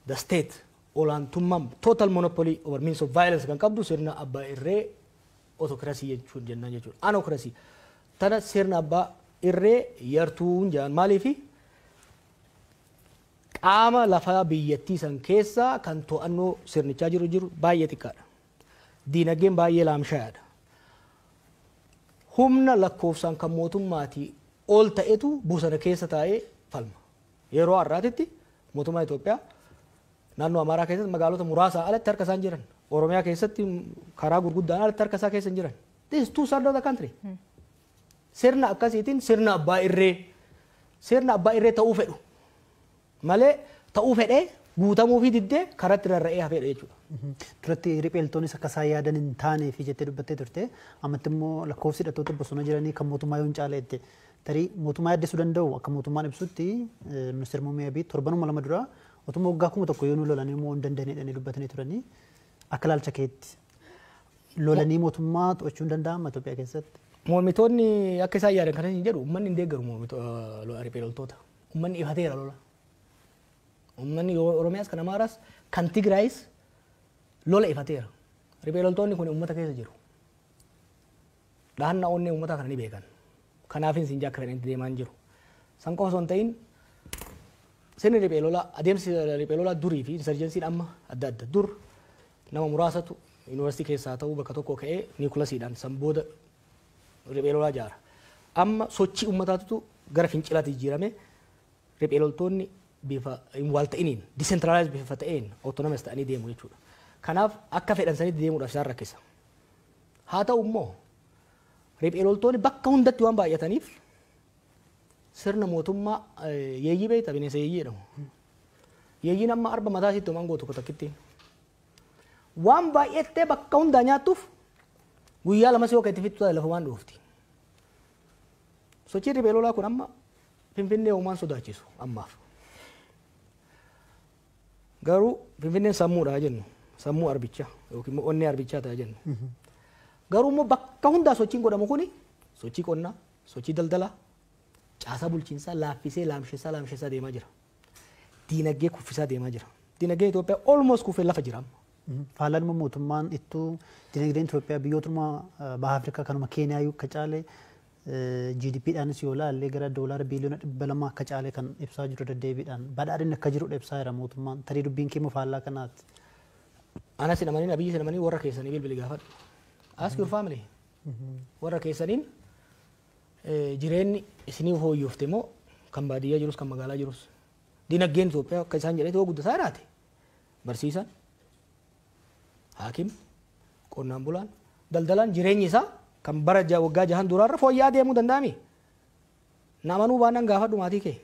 the state olaantummaan total monopoly over means of violence kan qabdu sirna abbaa irree autocracy jechuun jennaan jechuudha. Anocracy tana sirna abbaa Irree yartuun jedhan maaliifi qaama lafaa biyyattii san keessaa kan to'annoo sirnichaa jiru baay'ee xiqqaadha. Diinagdeen baay'ee laamshaadha. Humna lakkoofsaan kan mootummaatii ol ta'etu bosona keessa taa'ee falma. Yeroo har'aatitti mootummaa Itoophiyaa naannoo Amaaraa keessatti magaalota muraasaa alatti harka isaan jiran. Oromiyaa keessatti karaa gurguddaan alatti harka isaa keessa hin jiran. This is two thirds of the country. Sirna akkasiitiin sirna abbaa irree ta'uu fedhu malee ta'uu fedhee guutamuu fi diddee karatti rarra'ee hafeedha jechuudha. Duratti ripheeltoonis akka isaan yaadan hin taane fi jettee dubbattee turte. Ammatti immoo lakkoofsi hidhattoota bosona jiranii kan mootummaa yoo hin caale jette. Tarii mootummaa yaaddessuu danda'u akka mootummaan ibsutti ministeerri muummee Abiy torbanuma 2 dura otuma waggaa 1000 yoo nu lolanii immoo hin dandeenye jedhanii dubbatanii turanii. Akka ilaalcha keetti lolanii mootummaa to'achuu hin danda'ama Itoophiyaa keessatti? Mormitoonni akka isaan yaadan kana hin jedhu. Uummanni hin deeggaru mormitoota, riphee loltoota. Uummanni ifateera lola. Uummanni Oromiyaas, kan Amaaraas, kan Tigraayis lola ifateera. Riphee loltoonni kun uummata keessa jiru. Dhahannaa onnee uummataa kana ni beekan. Kanaafin siin akka fedhanitti deemaa hin jiru. San qofa osoo hin ta'in, sirni riphee lolaa, adeemsi riphee lolaa durii fi insurgencyn amma adda adda. Dur nama muraasatu yuunivarsiitii keessaa ta'uu bakka tokko ka'ee nucleusiidhaan san booda riphee lolaa ijaara. Amma sochii uummataatu gara fincilaatti jijjiirame. Riphee loltoonni bifa hin waalta'iniin, decentralized bifa ta'een, autonomous ta'anii deemu jechuudha. Kanaaf akka fedhan sanitti deemuudhaaf isaan rakkisa. Haa ta'u immoo riphee loltoonni bakka hundatti waan baay'ataniif sirna mootummaa yeeyyii beekta, bineensa yeeyyii jedhamu. Yeeyyiin amma arba mataa isiitti homaan gootu takkitti. Waan baay'attee bakka hundaa nyaattuuf guyyaa 2 yoo itti fixxu lafa waan dhoofti. Sochiin riphee lolaa kun amma Finfinnee uumaan sodaachisu ammaaf. Garuu Finfinneen sammuudha jennu, sammuu arbichaa yookiin immoo onnee arbichaa ta'a jennu. Garuu immoo bakka hundaa sochiin godhamu kuni sochii qonnaa, sochii daldalaa, caasaa bulchiinsaa laaffisee laamsessaa laamsessaa deemaa jira. Diinagdee kuffisaa deemaa jira. Diinagdeen Itoophiyaa almost kufee lafa jira amma. Faallaan immoo mootummaan ittuu dinagdeen Itoophiyaa biyyootuma baha Afrikaa kanuma Keeniyaa akka caale, GDPdhaanis yoo ilaalle gara doolaara biiliyoona 200 akka caale kan ibsaa jiru, deddeebiidhaan badhaadhinni akka jirudha ibsaa jira mootummaan. Tarii dubbiin kee immoo faallaa kanaati. Anas hin amanin, Abiyyi hin amanin, warra keessanii bilbili gaafadhu. Ask your family. Warra keessaniin jireenyi isinii fooyyofte moo, kan baadiyyaa jirus kan magaalaa jirus? Dinagdeen Itoophiyaa akka isaan jedhetti yoo guddataa jiraate, barsiisaan, haakim, qonnaan bulaan, daldalaan jireenyi isaa kan bara waggaa 6n duraarra fooyya'aa deemuu danda'ami? Na amanuu baannaan gaafadhu maatii kee.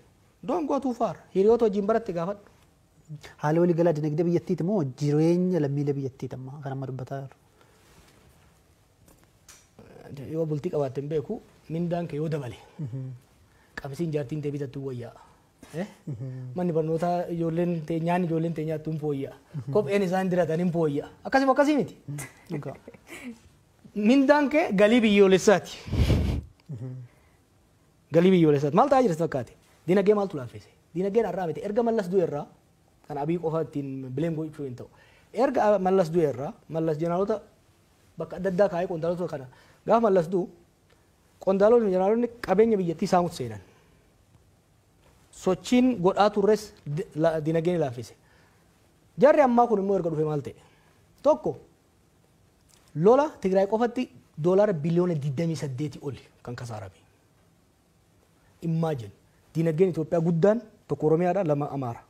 Don't go too far. Hiriyoota wajjin baratte gaafadhu. Haala waliigalaa dinagdee biyyattiiti moo jireenya lammiilee biyyattiiti amma kan amma dubbataa jiru? Yoo bultii qabaatte hin beeku, mindaan kee yoo dabale qabsiin jaartiin tee bitattu wayyaa. Manni barnootaa ijoolleen tee nyaanni ijoolleen tee nyaattu hin fooyya'a. Kopheen isaan diratan hin fooyya'a. Akkasuma akkasii miti. Mindaan kee galii biyyoolessaati. Galii biyyoolessaati. Maal ta'aa jira si fakkaate? Dinagdee maaltu laaffise? Dinagdeen har'aa miti. Erga Mallas du'e irraa, kan Abii qofa ittiin blame gochuu hin ta'u. Erga Mallas du'e irraa, Mallas jeneraalota bakka adda addaa kaa'ee, qondaalota kana gaafa Mallas du'u qondaalonni jeneraalonni qabeenya biyyattii saamutu seenan. Sochiin godhaa turres dinagdeen laaffise. Jarri ammaa kun immoo erga dhufe maal ta'e? Tokko, lola Tigraay qofatti doolaara biliyoona 28 oli kan kasaarame. Imagine, dinagdeen Itoophiyaa guddaan tokko Oromiyaadha, lama Amaara.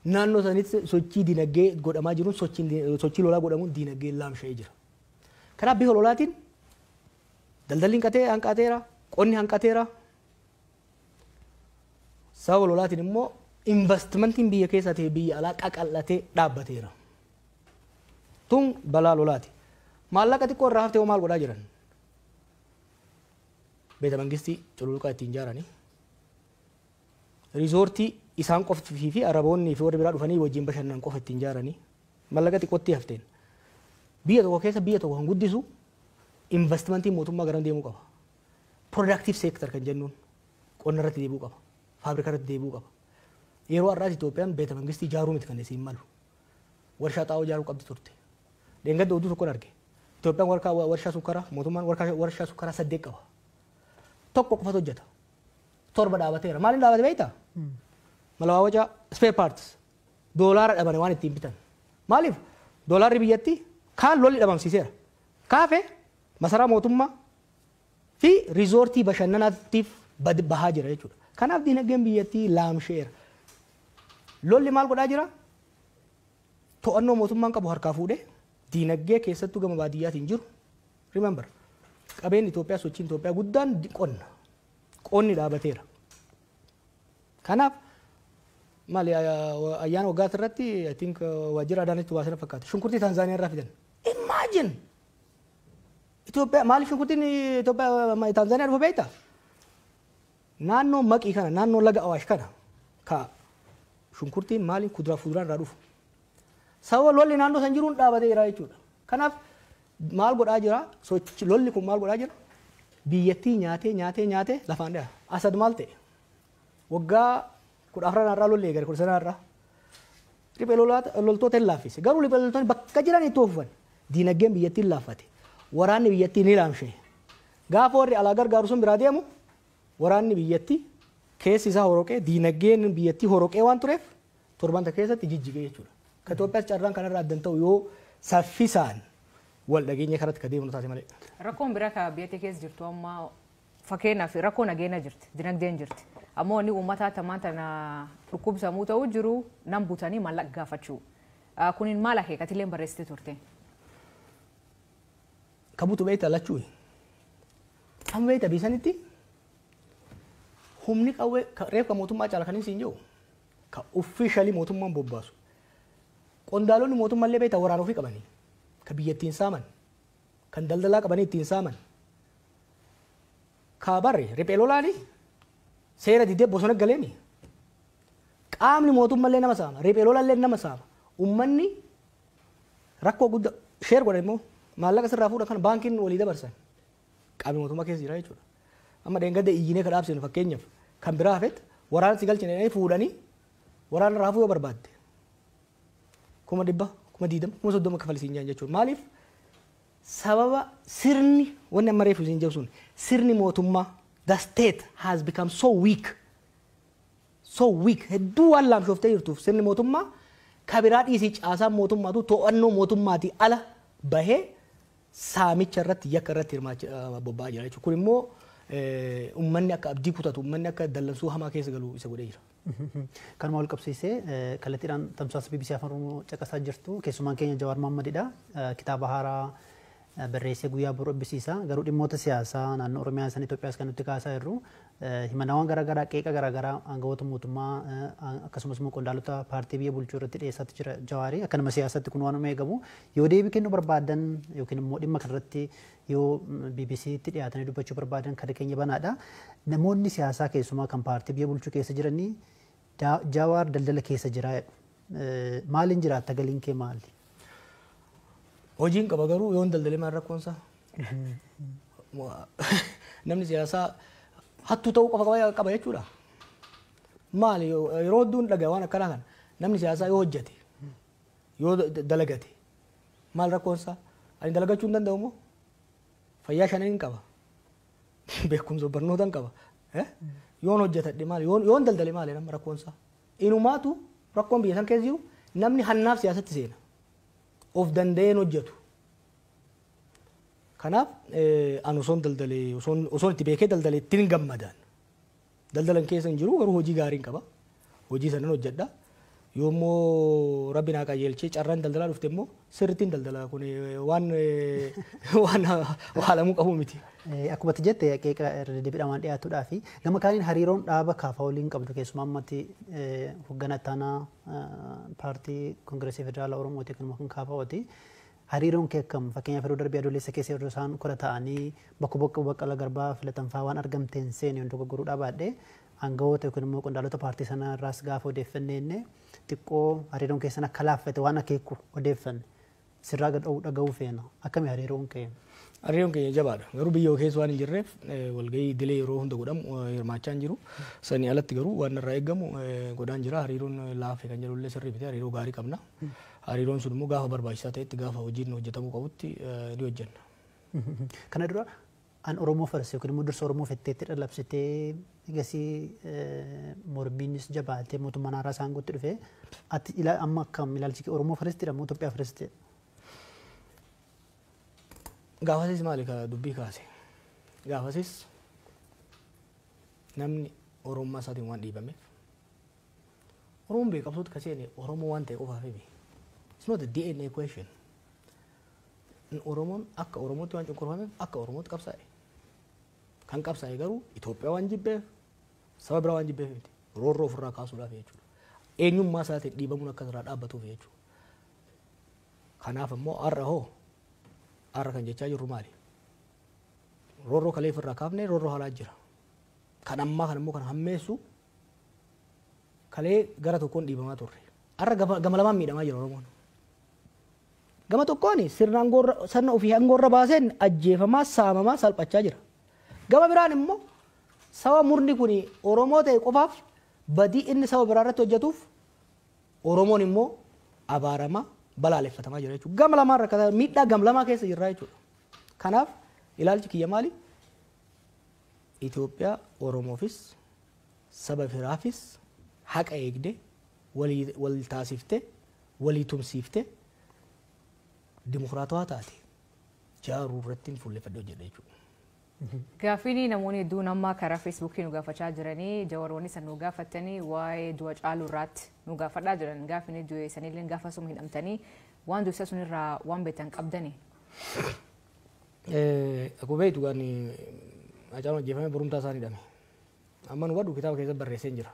Naannoo sanitti sochii dinagdee godhamaa jiruun, sochii lolaa godhamuun dinagdeen laamsha'ee jira. Kanaaf bifa lolaatiin daldalli hanqateera, qonni hanqateera. Sababa lolaatiin immoo investimentiin biyya keessaa ta'e biyya alaa qaqal'atee dhaabbateera. Tun balaa lolaati. Maallaqa xiqqoo irraa haftee hoo maal godhaa jiran? Beeta mangistii cululuqaa ittiin ijaaranii. Riizoortii isaan qoftii fi Araboonni fi warri biraa dhufanii wajjin bashannanan qofa ittiin ijaaranii. Maallaqa xiqqootti hafteen. Biyya tokko keessa biyya tokko kan guddisu investimentiin mootummaa garam deemuu qaba? Productive sector kan jennuun qonna irratti deebi'uu qaba. Faabrikaa irratti deebi'uu qaba. Yeroo har'aas Itoophiyaan beeta mangistii ijaaruu miti kan isiin malu. Warshaa xaa'oo ijaaruu qabdi turte. Dheengadda oduu tokkon arge. Itoophiyaan warshaa sukkaraa, mootummaan warshaa sukkaraa saddeet qaba. Tokko qofatu hojjeta. 7 dhaabateera. Maaliin dhaabate beektaa? Malawaawwaca spare parts doolaara dhabane waan ittiin bitan. Maaliif? Doolaarri biyyatti kaan lolli dhabamsiiseera. Kaafe masaraa mootummaa fi riizoortii bashannanaatiif bahaa jira jechuudha. Kanaaf diinagdeen biyyattii laamsheera. Lolli maal godhaa jira? To'annoo mootummaan qabu harkaa fuudhee diinagdee keessattuu gama baadiyyaatiin jiru. Remember, qabeenyi Itoophiyaa, sochiin Itoophiyaa guddaan qonna. Qonni dhaabateera. Kanaaf maali ayyaana waggaa irratti, I think, waajjira Adaanachi baasana fakkaata. Shunkurtii Taanzaaniyaa irraa fidan. Imagine! Itoophiyaa maaliif shunkurtiin Itoophiyaa Taanzaaniyaa dhufa beektaa? Naannoo Maqii kana, naannoo laga Awaash kana ka shunkurtiin maaliin kuduraa fuduraan irraa dhufu. Sababa lolli naannoo san jiruun dhaabateera jechuudha. Kanaaf maal godhaa jira? Sochi lolli kun maal godhaa jira? Biyyattii nyaatee nyaatee nyaatee lafaan dhaha. Asad maal ta'e? Waggaa 14 irraa lolli eegale, 19 irraa. Riphee loltoota hin laaffise. Garuu riphee loltoonni bakka jiran itti oofan. Diinagdeen biyyattii hin laaffate. Waraanni biyyattii ni laamshe. Gaafa warri alaa gargaaru sun biraa deemu, waraanni biyyattii keessi isaa horoqee, diinagdeen biyyattii horoqee waan tureef torbanta keessatti jijjigee jechuudha. Ka Itoophiyaas carraan kanarraa addan ta'u yoo saffisaan wal dhageenye karatti ka deemnu taate malee. Rakkoon biraa ka biyya keessa jirtu amma, fakkeenyaaf, rakkoo nageenya jirti, dinagdeen jirti. Ammoo inni uummata tamaan tana dhukkubsamuu ta'uu jiru nam butanii maallaqa gaafachuu. Kunin maal akeekatillee barreessitee turte? Ka butu beektaa lachuu. Amma beektaa biisanitti humni qawwee reeffa mootummaa caala kan hin jiru ka officially mootummaan bobbaasu. Qondaalonni mootummaallee beektaa waraana ofii qabanii ka biyya ittiin saaman, kan daldalaa qabanii ittiin saaman. Ka barre riphee lolaanii seera didee bosona galeemi. Qaamni mootummaallee nama saama, riphee lolaallee nama saama. Uummanni rakkoo guddaa share godhan immoo maallaqa sirraa fuudhan kana baankiin walii dabarsan. Qaamni mootummaa keessa jira jechuudha. Amma dheengadda iyyinee ka dhaabsinu, fakkeenyaaf, kan biraa hafetti waraana si galchine fuudhanii waraana raafuu yoo barbaadde 100,000, 20,000, 30,000 kafalisiin jaan jechuudha. Maaliif? Sababa sirni wanni amma reefu isin jedhu sun, sirni mootummaa, the state has become so weak, so weak, hedduu waan laamshooftee jirtuuf sirni mootummaa kabiraa dhiisii caasaan mootummaatu to'annoo mootummaatii ala bahee saamicha irratti, yakka irratti hirmaachaa bobba'aa jira jechuudha. Kun immoo uummanni akka abdii kutatu, uummanni akka dallansuu hamaa keessa galu isa godhee jira. Kanuma wal qabsiisee, kallattiidhaan tamsaasa BBC Afaan Oromoo caqasaa jirtu. Keessumaan keenya Jawaar Mohammadidha. Kitaaba haaraa barreessee guyyaa boruu eebbisiisa. Garuu dhimmoota siyaasaa naannoo Oromiyaa san Itoophiyaas kan nuti kaasaa jirru, himannaawwan garaagaraa, qeeqa garaagaraa aangawoota mootummaa akkasumas immoo qondaalota paartii biyya bulchuu irratti dhiyeessaatti jira Jawaarii. Akka nama siyaasatti kun waan eegamu, yoo deebii kennuu barbaadan yookiin immoo dhimma kanarratti yoo BBCtti dhiyaatanii dubbachuu barbaadan kan keenya banaadha. Namoonni siyaasaa keessumaa kan paartii biyya bulchuu keessa jiranii Jawaar daldala keessa jira jedhu. Maaliin jiraatta? Galiin kee maali? Hojiin qaba, garuu yoon daldalee maal rakkoonsaa? Namni siyaasaa hattuu ta'uu qofa qaba jechuudha. Maali, yeroo hedduun dhagaa waan akkanaa kana, namni siyaasaa yoo hojjete, yoo dalagate maal rakkoonsaa? Ani dalagachuu hin danda'u moo? Fayyaa shanan hin qaba. Beekumsa barnoota hin qaba. Yoon hojjetadhe maali? Yoon daldale maali nama rakkoonsaa? Inumaatu rakkoon biyya san keessa jiru namni hannaaf siyaasatti seena. Of danda'een hojjetu. Kanaaf ani osoon daldalee, osoon itti beekee daldalee ittiin gammadaan. Daldalan keessa hin jiru, garuu hojii gaariin qaba. Hojii sanan hojjedha. Yoommoo rabbi naa qajeelchee carraan daldalaa dhufte immoo sirrittiin daldala, kun waan haalamuu qabu miti. Akkuma ati jette, qeeqa irra deddeebiidhaan waan dhiyaatuudhaa fi gama kaaniin hariiroon dhaaba KFO waliin qabdu, keessumaa ammatti hoogganaa ittaanaa paartii Koongireesii Federaalaa Oromooti kan KFOti. Hariiroon kee akkam? Fakkeenyaaf, yeroo darbee Adoolessa keessa yeroo isaan kora ta'anii bakka bakka Baqqala Garbaa filatan fa'aa waan argamteen seene yoon dogoggoruu dhabaadhe, aangawoota yookiin immoo qondaalota paartii sanaa irraas gaafa odeeffannee xiqqoo hariiroon keessan akka laaffate waan akeeku odeeffanne, sirraa dhaga'uu feena. Akkami hariiroon kee? Hariiroon keenya jabaadha. Garuu biyya keessa waan hin jirreef walgahii idilee yeroo hunda godhamu hirmaachaa hin jiru. Sanii alatti garuu waan irraa eegamu godhaan jira. Hariiroon laafe kan jedhullee sirrii miti. Hariiroo gaarii qabna. Hariiroon sun immoo gaafa barbaachisaa ta'etti, gaafa hojiin hojjetamuu qabutti ni hojjenna. Kana dura An Oromoo farse yookiin immoo dursa Oromoo fetteetti dhalabsitee egasii mormiinis jabaatee mootummaan haaraa isaan gootti dhufee, ati amma akkam ilaalchi kee, Oromoo firstidha moo Itoophiyaa firstidha? Gaafasis maali ka dubbii kaase? Gaafasis namni Oromummaa isaatiin waan dhiibameef, Oromoon beekamtuutti ka seene Oromoo waan ta'e qofaaf miti. It's not a DNA question. Oromoon akka Oromootti waan cunqurfameef akka Oromootti qabsaa'e. Kan qabsaa'e garuu Itoophiyaa waan jibbeef, saba biraa waan jibbeef miti. Roorroo ofirraa kaasuudhaaf jechuudha. Eenyummaa isaatiin dhiibamuun akka irraa dhaabbatuuf jechuudha. Kanaaf immoo har'a hoo, har'a kan jechaa jirru maali? Roorroo kalee ofirraa kaafne, roorroo haalaa jira. Kan ammaa kan immoo kan hammeessu kalee gara tokkoon dhiibamaa turre. Har'a gama lamaan miidhamaa jira Oromoon. Gama tokkoon sirna aangoorra, sirna ofii aangoorra baaseen ajjeefamaa, saamamaa, salphachaa jira. Gama biraan immoo saba murni kun Oromoo ta'e qofaaf badii inni saba biraa irratti hojjetuuf Oromoon immoo abaaramaa, balaaleffatamaa jira jechuudha. Gama lamaan rakkataa, miidhaa gama lamaa keessa jirra jechuudha. Kanaaf ilaalchi kiyya maali? Itoophiyaa Oromoofis saba biraafis haqa eegde, walii wal taasifte, walii tumsiifte, dimokiraatawaa taate jaaruu irratti fuulleffadhee hojjedha jechuudha. Gaaffiin namoonni hedduun amma karaa Feesbuukii nu gaafachaa jiranii, jawaroonni san nu gaafatanii, waa'ee du'a Caaluu irraatti nu gaafadhaa jiran. Gaaffiin du'e sanillee gaafa suma hidhamtanii, waan du'e sun irraa waan beektan qabdani. Akkuma beektu, gaan Hacaaluun ajjeefamee borumtaa isaan hidhame. Amma nu hubadhu, kitaaba keessatti barreessee jira.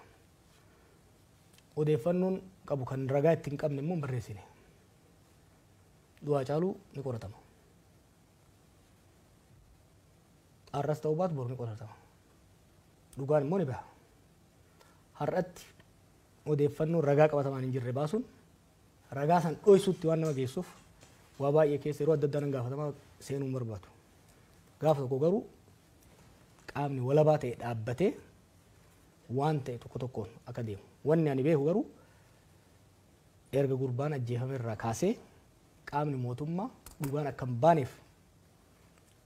Odeeffannoon qabu kan ragaa itti hin qabne immoo hin barreessine. Du'a Hacaaluu ni qoratama. Har'as ta'uu baatu boru ni qoratama. Dhugaan immoo ni baha. Har'atti odeeffannoo ragaa qabatamaan hin jirre baasuun ragaa san dhoysuutti waan nama geessuuf, waa baay'ee keessa yeroo adda addaa nan gaafatamaa, seenuu hin barbaadu. Gaafa tokko garuu qaamni walabaa ta'e dhaabbatee waan ta'e tokko tokkoon akka deemu. Wanni ani beeku garuu erga gurbaan ajjeefame irraa kaasee qaamni mootummaa dhugaan akka hin baaneef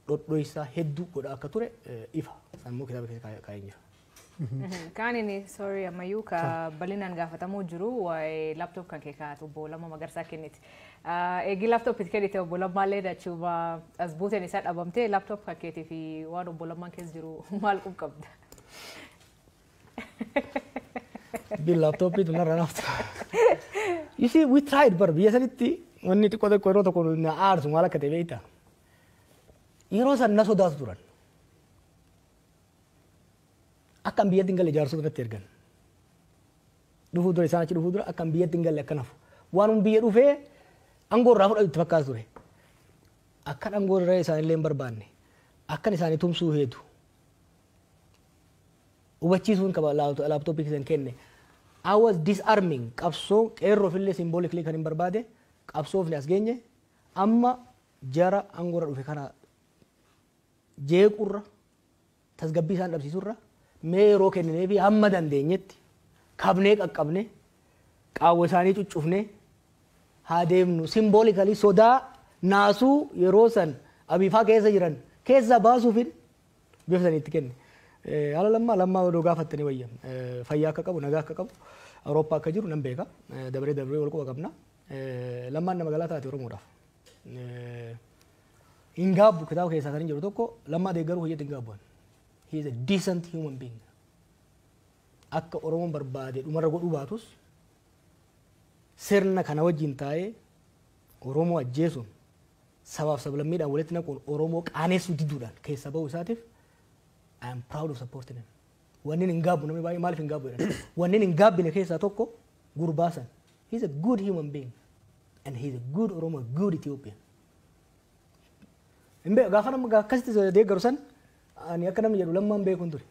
dhodhoysaa hedduu godhaa akka ture ifa. San immoo kitaaba keessa kaa'ee jira. Kaan inni, sorry, ammayyuu ka bal'inaan gaafatamuu jiru waa'ee laptop kan kee kaa'atu obbo Lammaa Magarsaa kenniti. Eegi laptop itti kennite, obbo Lammaallee achuma as buuteen isaa dhabamtee, laptop kan keetii fi waan obbo Lammaan keessa jiru maal qabda? Bil laptopii tun narra nafta. You see, we tried bar biyya sanitti wanni xiqqoo xiqqoo yeroo tokko na aarsu maal akka ta'e beektaa? Yeroo san na sodaatu turan. Akka an biyyatti hin galle jaarsota natti ergan. Dhufuu dura, isaan achi dhufuu dura, akka an biyyatti hin galle akka nafu. Waan biyya dhufee aangoo irraa fudhatu itti fakkaatu ture. Akkan aangoo irraa isaanillee hin barbaanne. Akkan isaanii tumsuu heetu. Hubachiisuun qaba laaptooppii keessan kenne. I was disarming qabsoo qeerroofillee symbolically kan hin barbaade, qabsoofni as geenye amma jara aangoo irra dhufe kana jeequrra, tasgabbii isaan dhabsiisurra, mee yeroo kenninee fi hamma dandeenyetti kabnee qaqqabne, qaawwa isaanii cuccufne haa deemnu, symbolically sodaa naasuu yeroo san abiifaa keessa jiran keessa baasuufin bifa sanii itti kenne. Haala Lammaa, Lammaa odoo gaafattanii wayya. Fayyaa akka qabu, nagaa akka qabu, Awurooppaa akka jiru nan beeka. Dabaree dabaree wal quba qabna. Lammaan nama galaa taate Oromoodhaaf. Hin gaabbu, kitaaba keessaa kan hin jiru tokko, Lammaa deeggaruu hojjetu hin gaabbu. He is a decent human being. Akka Oromoon barbaade dhumarra godhuu baatus, sirna kana wajjin taa'ee Oromoo ajjeesuun, sabaaf sablammiidhaan walitti naquun, Oromoo qaaneessuu diduudhaan keessa bahuu isaatiif I am proud of supporting him. Wanni hin gaabbu, namni baay'ee maaliif hin gaabbu jedhan. Wanni hin gaabbine keessaa tokko gurbaa san. He is a good human being and he is a good Oromo, a good Ethiopian. Hin beeku, gaafa nama akkasitti deeggaru san ani akka namni jedhu Lammaan beekuun ture.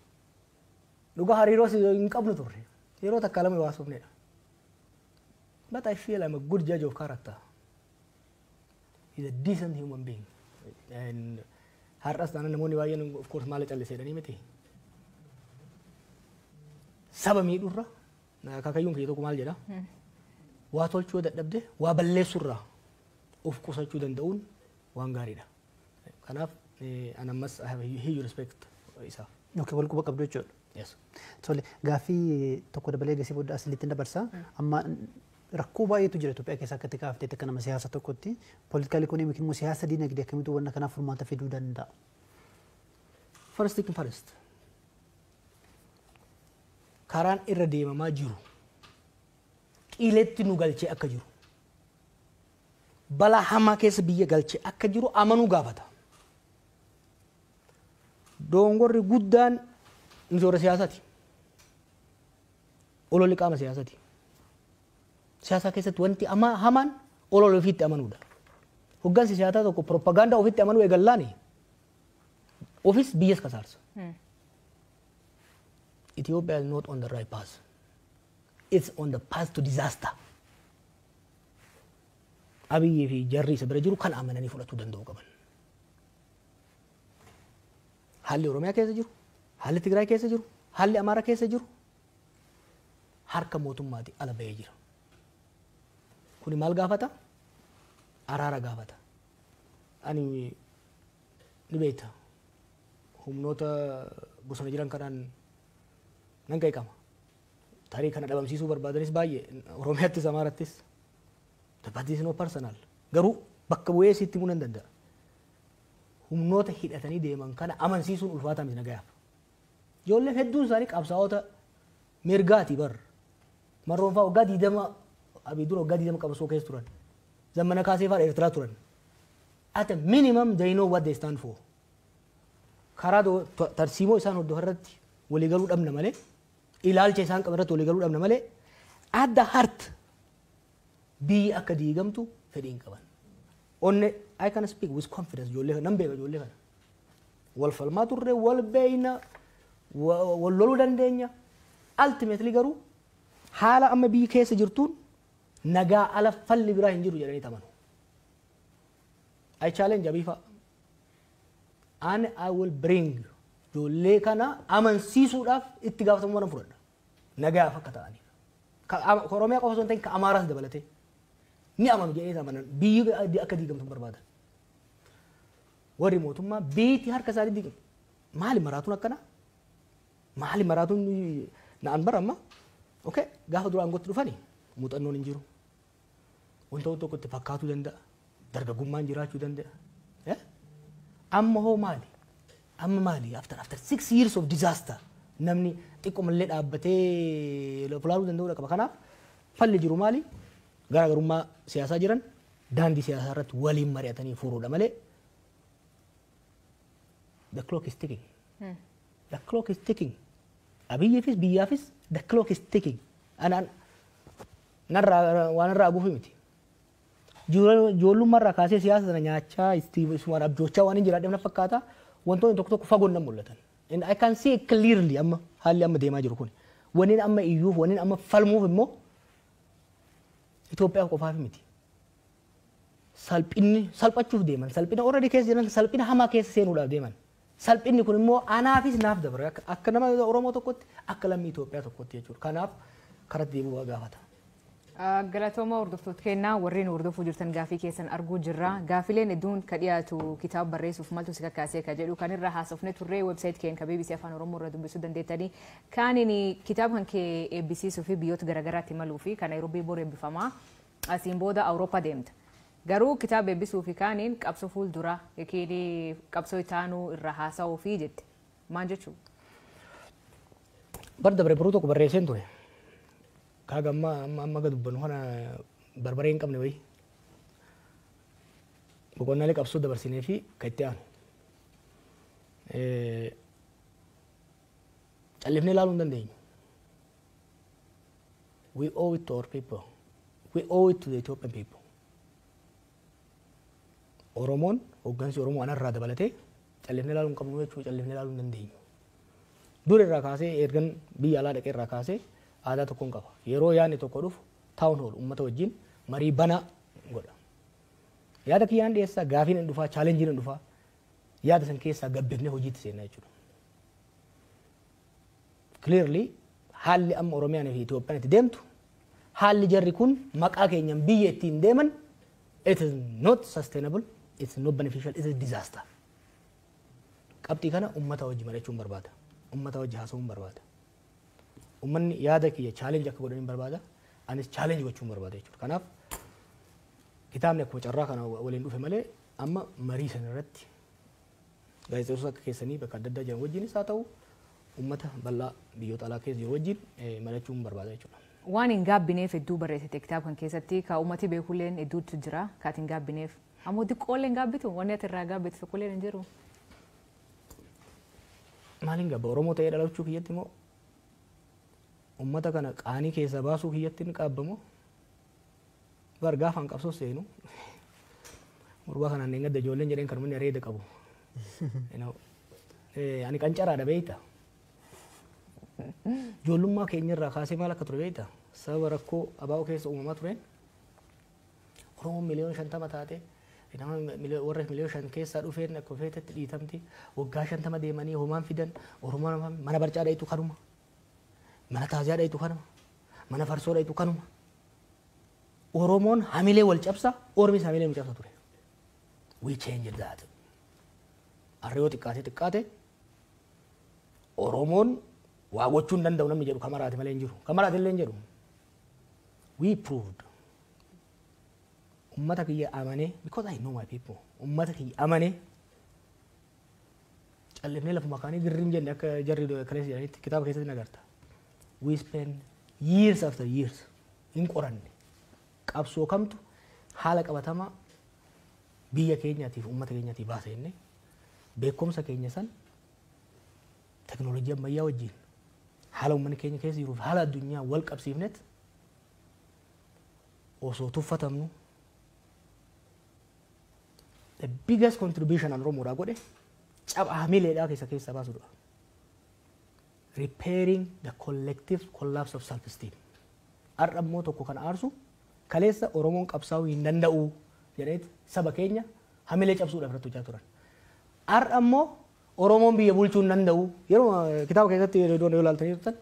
Dhugaa hariiroo hin qabnu turre. Yeroo takka lama waasofnedha. But I feel I'm a good judge of character. He's a decent human being. And har'as taanaan namoonni baay'een of course maal callisee jedhanii miti. Saba miidhurra, akaakayyuun kiyya tokko maal jedha? Waa tolchuu dadhabde waa balleessurraa of qusachuu danda'uun waan gaariidha. Kanaaf An ammas I have a huge respect isaaf. Okay, wal quba qabdu jechuudha. Yes. Tole, gaaffii tokko dabalee gasii booda asilitti dabarsa. Amma rakkoo baay'eetu jira Itoophiyaa keessa akka itti kaafteetti akka nama siyaasa tokkotti. Political economy immoo siyaasa dinagdee akkamitti wanna kanaaf furmaata fiduu danda'a? First thing first. Karaan irra deemamaa jiru qileetti nu galchee akka jiru, balaa hamaa keessa biyya galchee akka jiru amanuu gaafata. Dongorri guddaan nuti warra siyaasaati. Ololli qaama siyaasaati. Siyaasa keessatti wanti hamaan olola ofiitti amanuudha. Hoggansi siyaasaa tokko propagaandaa ofitti amanuu eegallaani ofis biyyas kasaarsa. Ethiopia is not on the right path. It's on the path to disaster. Abiyyii fi jarri isa bira jiru kan amananii fudhatuu danda'u qaban. Haalli Oromiyaa keessa jiru, haalli Tigraay keessa jiru, haalli Amaaraa keessa jiru harka mootummaati ala bahee jira. Kuni maal gaafata? Araara gaafata. Ani ni beekta, humnoota bosona jiran kanaan nan qeeqama. Tarii kana dhabamsiisuu barbaadanis baay'ee Oromiyaattis Amaarattis. But this is not personal. Garuu bakka bu'ee sitti himuu nan danda'a. Humnoota hidhatanii deeman kana amansiisuun ulfaataa miti nagayaaf. Ijoolleen hedduun isaanii qabsaa'ota mirgaati bar. Marroon fa'aa waggaa 20, Abiy dura waggaa 20 qabsoo keessa turan. Zammana Kaasee fa'aa Eertiraa turan. At a minimum they know what they stand for. Karaa tarsiimoo isaan hordofan irratti waliigaluu dhabna malee, ilaalcha isaan qaban irratti waliigaluu dhabna malee, at the heart biyyi akka diigamtu fedhii hin qaban. Onne I can speak with confidence, ijoollee kana nan beeka, ijoollee kana. Wal falmaa turre, wal beeyna, wal loluu dandeenya. Ultimately garuu haala amma biyyi keessa jirtuun nagaa ala falli biraa hin jiru jedhanii amanu. I challenge Abiy fa'a. And I will bring ijoollee kana amansiisuudhaaf itti gaafatamummaa nan fudhadha. Nagaaf akka ta'aniif. Ka Oromiyaa qofa osoo hin ta'in ka Amaaraas dabalatee. Ni amanu jedhee amanan, biyyi akka diigamtu hin barbaadan. Warri mootummaa biyyi harka isaanii diigamu. Maali maraatuun akkana? Maali maraatuun na'an bara amma? Okay, gaafa dura aangootti dhufani muuxannoon hin jiru. Wanta tokko itti fakkaatuu danda'a. Dargaggummaan jiraachuu danda'a. Amma hoo maali? Amma maali? After 6 years of disaster namni xiqqoomallee dhaabbatee fulaaluu danda'uu qaba. Kanaaf falli jiru maali? Garaagarummaa siyaasaa jiran daandii siyaasaa irratti waliin mari'atanii furuudha malee the clock is ticking. The clock is ticking. Abiyyiifis biyyaafis the clock is ticking. Anaan narraa waan irraa aguufi miti. Ijoollummaa irraa kaasee siyaasa sana nyaachaa isumaan abjoochaa waan hin jiraadheef na fakkaata, wantoonni tokko tokko fagoon nan mul'atan. And I can see clearly amma haalli amma deemaa jiru kun. Wanni amma iyyuuf, wanni amma falmuuf immoo Itoophiyaa qofaaf miti. Salphinni salphachuuf deeman, salphina already keessa jiran, salphina hamaa keessa seenuudhaaf deeman. Salphinni kun immoo anaafis naaf dabra akka nama Oromoo tokkotti, akka lammii Itoophiyaa tokkotti jechuudha. Kanaaf karatti deebi'uu gaafata. Galatooma, hordoftoota kennaa warreen hordofuu jirtan, gaafii keessan arguu jirra. Gaafileen hedduun ka dhiyaatu kitaaba barreessuuf maltu si kakkaasee ka jedhu kan irra haasofne turre, website keenya ka BBC Afaan Oromoo irra dubbisuu dandeettanii. Kaaniin kitaaba kan kee eebbisiisuu fi biyyoota garaagaraatti imaluu fi kan Naayiroobii bor eebbifamaa, asiin booda Awurooppaa deemta. Garuu kitaaba eebbisuu fi kaaniin qabsoo fuuldura yookiin qabsoo itaanuu irra haasa'uu fi jette. Maal jechuudha? Bar dabre baruu tokko barreesseen ture. Kaaga amma amma amma gad dubbannu kana barbaree hin qabne wayii. Boqonnaalee qabsoo dabarsinee fi kan itti aanu. Callifnee ilaaluu hin dandeenyu. We owe it to our people. We owe it to the Ethiopian people. Oromoon, hooggansi Oromoo anarraa dabalatee, callifnee ilaaluu hin qabnu jechuu, callifnee ilaaluu hin dandeenyu. Dur irraa kaasee, ergan biyya alaa dhaqee irraa kaasee, aadaa tokkoon qaba. Yeroo yaadni tokko dhufu town hall uummata wajjin marii banaa godha. Yaada kiyyaan dhiyeessaa, gaafiin hin dhufaa, challengeiin hin dhufaa. Yaada san keessaa gabbifnee hojiitti seenna jechuudha. Clearly haalli amma Oromiyaan fi Itoophiyaan itti deemtu, haalli jarri kun maqaa keenyan biyya ittiin deeman, it is not sustainable, it's not beneficial, it's a disaster. Qabxii kana uummata wajji mari'achuun barbaada. Uummata wajji haasa'uun barbaada. Uummanni yaada kiyya challenge akka godhan barbaada. Anis challenge gochuun barbaada jechuudha. Kanaaf kitaabni akkuma carraa kana waliin dhufe malee, amma marii sana irratti gaazexeessota akka keessanii bakka adda addaa jiran wajjinis haa ta'u, uummata bal'aa biyyoota alaa keessa jiru wajjin mari'achuun barbaada jechuudha. Waan hin gaabbineef hedduu barreessite kitaaba kan keessatti, ka uummati beekulleen hedduutu jira kaati hin gaabbineef. Ammoo xiqqoollee hin gaabbitu, wanni ati irraa gaabbitu tokkollee hin jiru. Maaliin gaabba? Oromoo ta'ee dhalachuu kiyyatti immoo, uummata kana qaanii keessaa baasuu kiyyatti ni qaabbamoo? Bar gaafaan qabsoo seenu gurbaa kanaan hin gadda ijoolleen jedheen kan inni areeda qabu. Ani qancaraadha beeyta. Ijoollummaa keenyarraa kaasee maal akka ture beeyta? Sababa rakkoo abaa'oo keessa uumamaa tureen Oromoon 50 miliyoona taate, nama warra 5 miliyoona keessaa dhufeen akka feetetti dhiitamti. Waggaa 50 deemanii homaan fidan. Oromoon mana barcaa dhayitu kanuma. Mana taaziyaa dhayitu kanuma. Mana farsoo dhayitu kanuma. Oromoon hamilee wal cabsa, ormis hamilee nu cabsa ture. We changed that. Har'a yoo xiqqaate xiqqaate Oromoon waa gochuu hin danda'u namni jedhu kamaraati malee hin jiru. Kamaraati illee hin jedhu. We proved. Ummata kiyya amanee, because I know my people. Ummata kiyya amanee callifnee lafuma kaanii girriin jenne akka jarri kaleessa jedhanitti kitaaba keessatti nagarta. We spend years after years hin qoranne. Qabsoo kamtu haala qabatamaa biyya keenyaatiif uummata keenyaatiif baasa jennee beekumsa keenya san teknoolojii ammayyaa wajjin haala uummanni keenya keessa jiruuf haala addunyaa wal qabsiifnet osoo tuffatamnu, the biggest contribution an Oromoodhaa godhe caba hamileedhaa keessa keessa baasudha. Repairing the collective collapse of self-esteem. Har'a immoo tokko kan aarsu, kaleessa Oromoon qabsaa'uu hin danda'u jedhee saba keenya hamilee cabsuudhaaf irratti hojjaa turan. Har'a immoo Oromoon biyya bulchuu hin danda'u. Yeroo kitaaba keessatti yeroo yoo ilaaltanii turtan,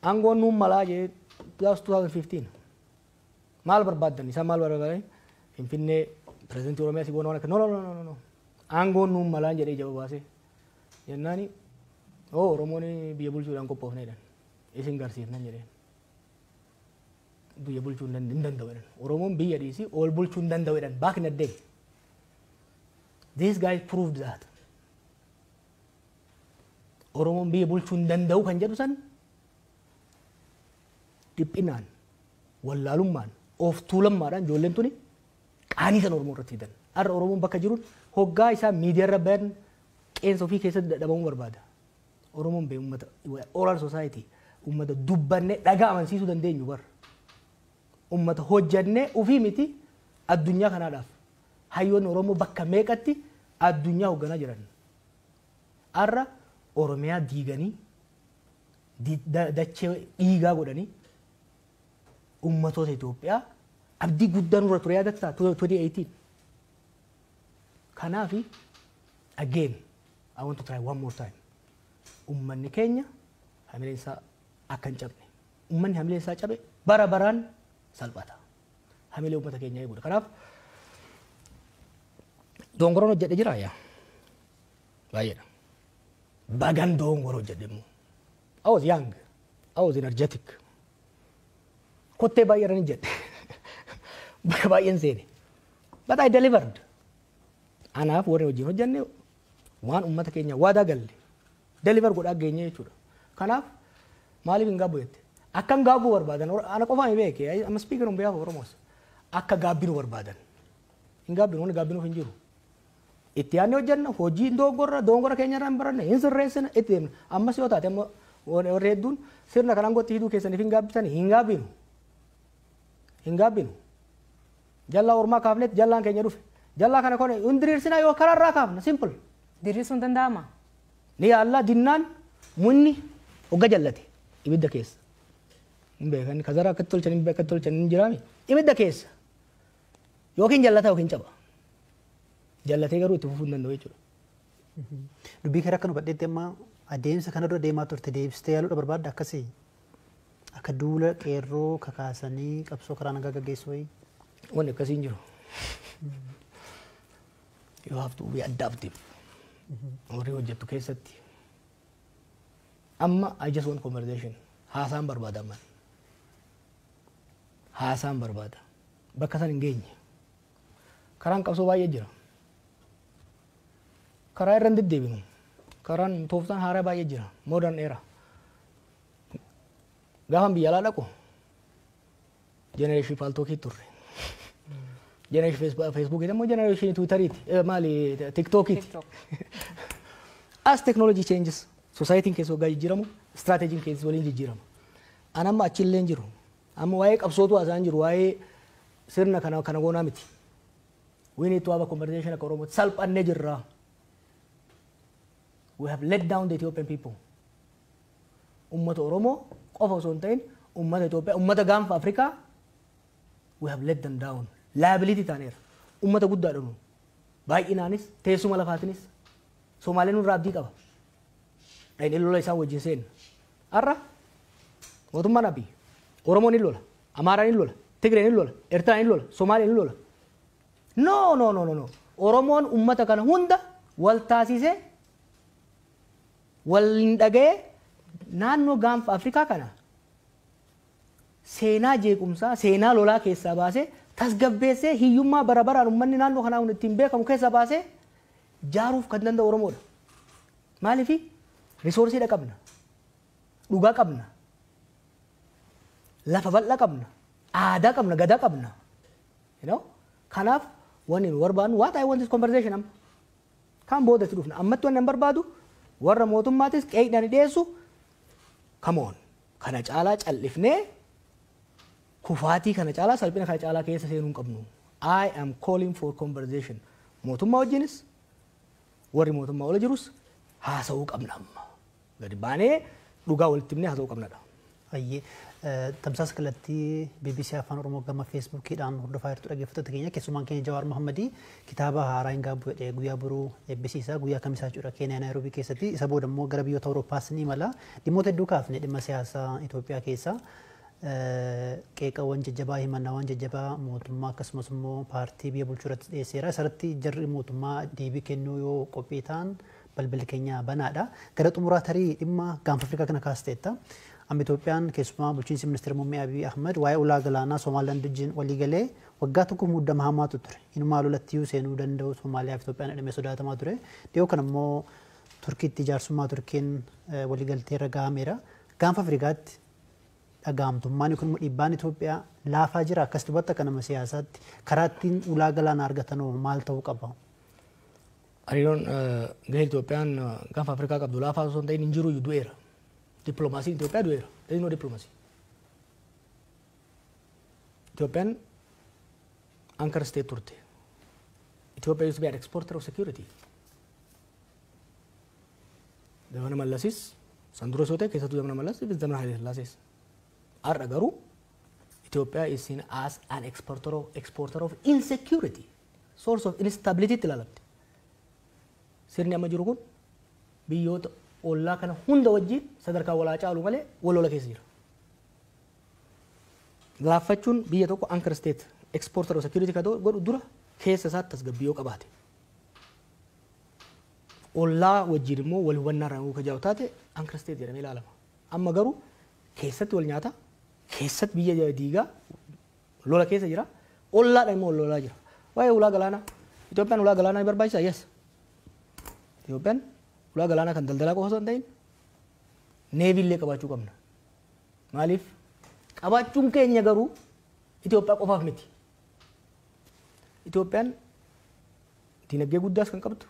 aangoon nuun malaa jedhee 2015 maal barbaaddan, isaan maal barbaadan? Finfinnee pirezidantii Oromiyaa si goona waan akka, no, no, no, no, no, aangoon nuun malaa jedhee ija baasee jennaani, oo Oromoon biyya bulchuudhaan qophoofne jedhan, isin garsiifnan jedheen. Biyya bulchuu hin danda'u jedhan. Oromoon biyya dhiisii ol bulchuu hin danda'u jedhan back in the day. This guy proved that. Oromoon biyya bulchuu hin danda'u kan jedhu san dhiphinaan, wallaalummaan, of tuulammaadhaan ijoolleen tuni qaanii san Oromoo irratti fidan. Har'a Oromoon bakka jiruun hoggaa isaa miidiyaa irra bayan qeensa ofii keessatti dadhabamuu barbaada. Oromoon bee uummata oral society, uummata dubbannee dhagaa amansiisuu dandeenyu bar. Uummata hojjannee ofii miti addunyaa kanaadhaaf. Hayyoonni Oromoo bakka meeqatti addunyaa hoogganaa jiran. Har'a Oromiyaa diiganii dachee dhiigaa godhanii uummatoota Itoophiyaa abdii guddaa nurra ture, yaadattaa 2018. Kanaafi again I want to try one more time. Uummanni keenya hamileen isaa akka hin cabne. Uummanni hamileen isaa cabe bara baraan salphata. Hamilee uummata keenyaa eeguudha. Kanaaf dongoroon hojjedhe jira yaa. Baay'eedha. Bagan dongoro hojjedhe immoo. I was young. I was energetic. Kottee baay'ee irra ni jedhe. Bakka baay'een seene. But I delivered. Anaaf warri wajjin hojjenne waan uummata keenya waadaa galle deliver godhaa geenye jechuudha. Kanaaf maaliif hin gaabbu jette? Akka hin gaabbuu barbaadan ana qofaan hin beeke. I'm speaking on behalf of Oromos. Akka gaabbinu barbaadan. Hin gaabbinu, wanni gaabbinuuf hin jiru. Itti yaadnee hojjenna, hojii dongorra dongora keenya irraa hin baranne, hin sirreessina, itti deemna. Ammas yoo taate amma warri hedduun sirna kanaan gotti hiduu keessaniif hin gaabbisan, hin gaabbinu. Hin gaabbinu. Jallaa ormaa kaafneet jallaan keenya dhufe. Jallaa kana kone hin diriirsinaa yoo karaarraa kaafna, simple. Diriirsuun danda'ama? Ni yaallaa, dinnaan munni hogga jallate ibidda keessa. Hin beekan kazara akkatti tolchan, hin akkatti tolchan hin jiraami. Ibidda keessa. Yookiin jallata yookiin caba. Jallatee garuu itti fufuu hin danda'u jechuudha. Dubbii kee akka nu badheetti amma adeemsa kana dura deemaa turte deebistee yaaluudha barbaadda, akkasii akka duula qeerroo kakaasanii qabsoo karaa nagaa gaggeessuu wayii. Wanni akkasii hin jiru. You have to be adaptive. Warri hojjettu keessatti. Amma I just want conversation. Haasaan barbaada amma. Haasaan barbaada. Bakka san hin geenye. Karaan qabsoo baay'ee jira. Karaa irra hin deddeebinu. Karaan tooftaan haaraa baay'ee jira. Modern era. Gaafan biyya alaa dhaqu generation Paltalkii turre. Generation Facebookii immoo generation Twitteriiti. Maali, TikTokiiti. TikTok. As technology changes, societyin keessa waggaa jijjiiramu, strategyin keessa waliin jijjiirama. An amma achillee hin jiru. Amma waa'ee qabsootu haasa'an jiru, waa'ee sirna kana kana goonaa miti. We need to have a conversation akka Oromootti. Salphannee jirra. We have let down the Ethiopian people. Ummata Oromoo qofa osoo hin ta'in ummata Itoophiyaa, ummata gaanfa Afrikaa we have let them down. Liability taaneera. Ummata guddaadha nu. Baay'inaanis teessuma lafaatinis Somaaleen nurraa abdii qaba. Dhaqnee lola isaan wajjin seenna. Har'a mootummaan Abiy Oromoon hin lola, Amaaraan hin lola, Tigreen hin lola, Eertiraan hin lola, Somaaleen hin lola. No, no, no, no, no. Oromoon ummata kana hunda wal taasisee wal hin dhaga'ee naannoo gaanfa Afrikaa kana seenaa jeequmsaa, seenaa lolaa keessaa baasee tasgabbeessee hiyyummaa bara baraan uummanni naannoo kanaa ittiin beekamu keessaa baasee jaaruuf kan danda'u Oromoodha. Maaliifi resourceiidha qabna, dhugaa qabna, lafa bal'aa qabna, aadaa qabna, gadaa qabna. You know? Kanaaf wanni nu barbaadnu, what I want is conversation amma. Kan boodatti dhufna. Ammatti wanni an barbaadu warra mootummaatis qeeqdhaan dhiyeessu, come on. Kana caalaa callifnee kufaatii kana caalaa, salphina kana caalaa keessa seenuu hin qabnu. I am calling for conversation. Mootummaa wajjinis warri mootummaa ola jirus haasa'uu qabna amma. Gadi baanee dhugaa walitti himnee haasa'uu qabnadha. Ayyee, tamsaasa kallattii BBC Afaan Oromoo gama Facebookiidhaan hordofaa jirtu, dhaggeeffattoota keenya. Keessumaan keenya Jawaar Mohammadii kitaaba haaraa hin gaabbu jedhee guyyaa boruu eebbisiisa, guyyaa kamisaa jechuudha, Keeniyaa Naayiroobii keessatti. Isa booda immoo gara biyyoota Awurooppaas ni imala. Dhimmoota hedduu kaafne. Dhimma siyaasaa Itoophiyaa keessaa qeeqawwan jajjabaa, himannaawwan jajjabaa mootummaa akkasumas immoo paartii biyya bulchuu irratti dhiyeesseera. Isarratti jarri mootummaa deebii kennuu yoo qophii ta'an balballi keenya banaadha. Gara xumuraa tarii dhimma gaanfa Afrikaa kana kaasteetta. Amma Itoophiyaan, keessumaa bulchiinsi ministeera muummee Abiy Ahmed, waa'ee ulaa galaanaa Somaaliyaand wajjin walii galee waggaa tokko muddama hamaatu ture. Inumaa lolattiyuu seenuu danda'u Somaaliyaa fi Itoophiyaan jedhamee sodaatamaa ture. Dhiyoo kana immoo Turkiitti jaarsummaa Turkiin waliigaltee irra gahameera. Gaanfa Afrikaatti dhagahamtummaan yookiin immoo dhiibbaan Itoophiyaa laafaa jira. Akkas dubbatti akka nama siyaasaatti karaa ittiin ulaa galaanaa argatan maal ta'uu qaba? Hariiroon gahee Itoophiyaan gaanfa Afrikaa qabdu laafaa osoo hin ta'in hin jiru, du'eera. Dippiloomaasiin Itoophiyaa du'eera. There is no diplomacy. Itoophiyaan anchor state turte. Ethiopia used to be an exporter of security. Zamana Mallasis, san dura osoo ta'e, keessattuu zamana Mallas, zamana Haile Sillaasees. Har'a garuu Ethiopia is seen as an exporter of insecurity, source of instability itti ilaalamte. Sirni amma jiru kun biyyoota ollaa kana hunda wajjin sadarkaa walaa caalu malee wal lola keessa jira. Laaffachuun biyya tokko anchor state exporter of security kan godhu dura keessa isaatti tasgabbii yoo qabaate. Ollaa wajjin immoo wal hubannaa irraa yoo kajaa'u taate anchor state jedhamee ilaalama. Amma garuu keessatti wal nyaata, keessatti biyya diigaa lola keessa jira, ollaadha immoo wal lolaa jira. Waa'ee ulaa galaanaa, Itoophiyaan ulaa galaanaa ni barbaachisaa? Yes. Itoophiyaan ulaa galaanaa kan daldalaa qofa osoo hin ta'in navy illee qabaachuu qabna. Maaliif? Qabaachuun keenya garuu Itoophiyaa qofaaf miti. Itoophiyaan dinagdee guddaas kan qabdu,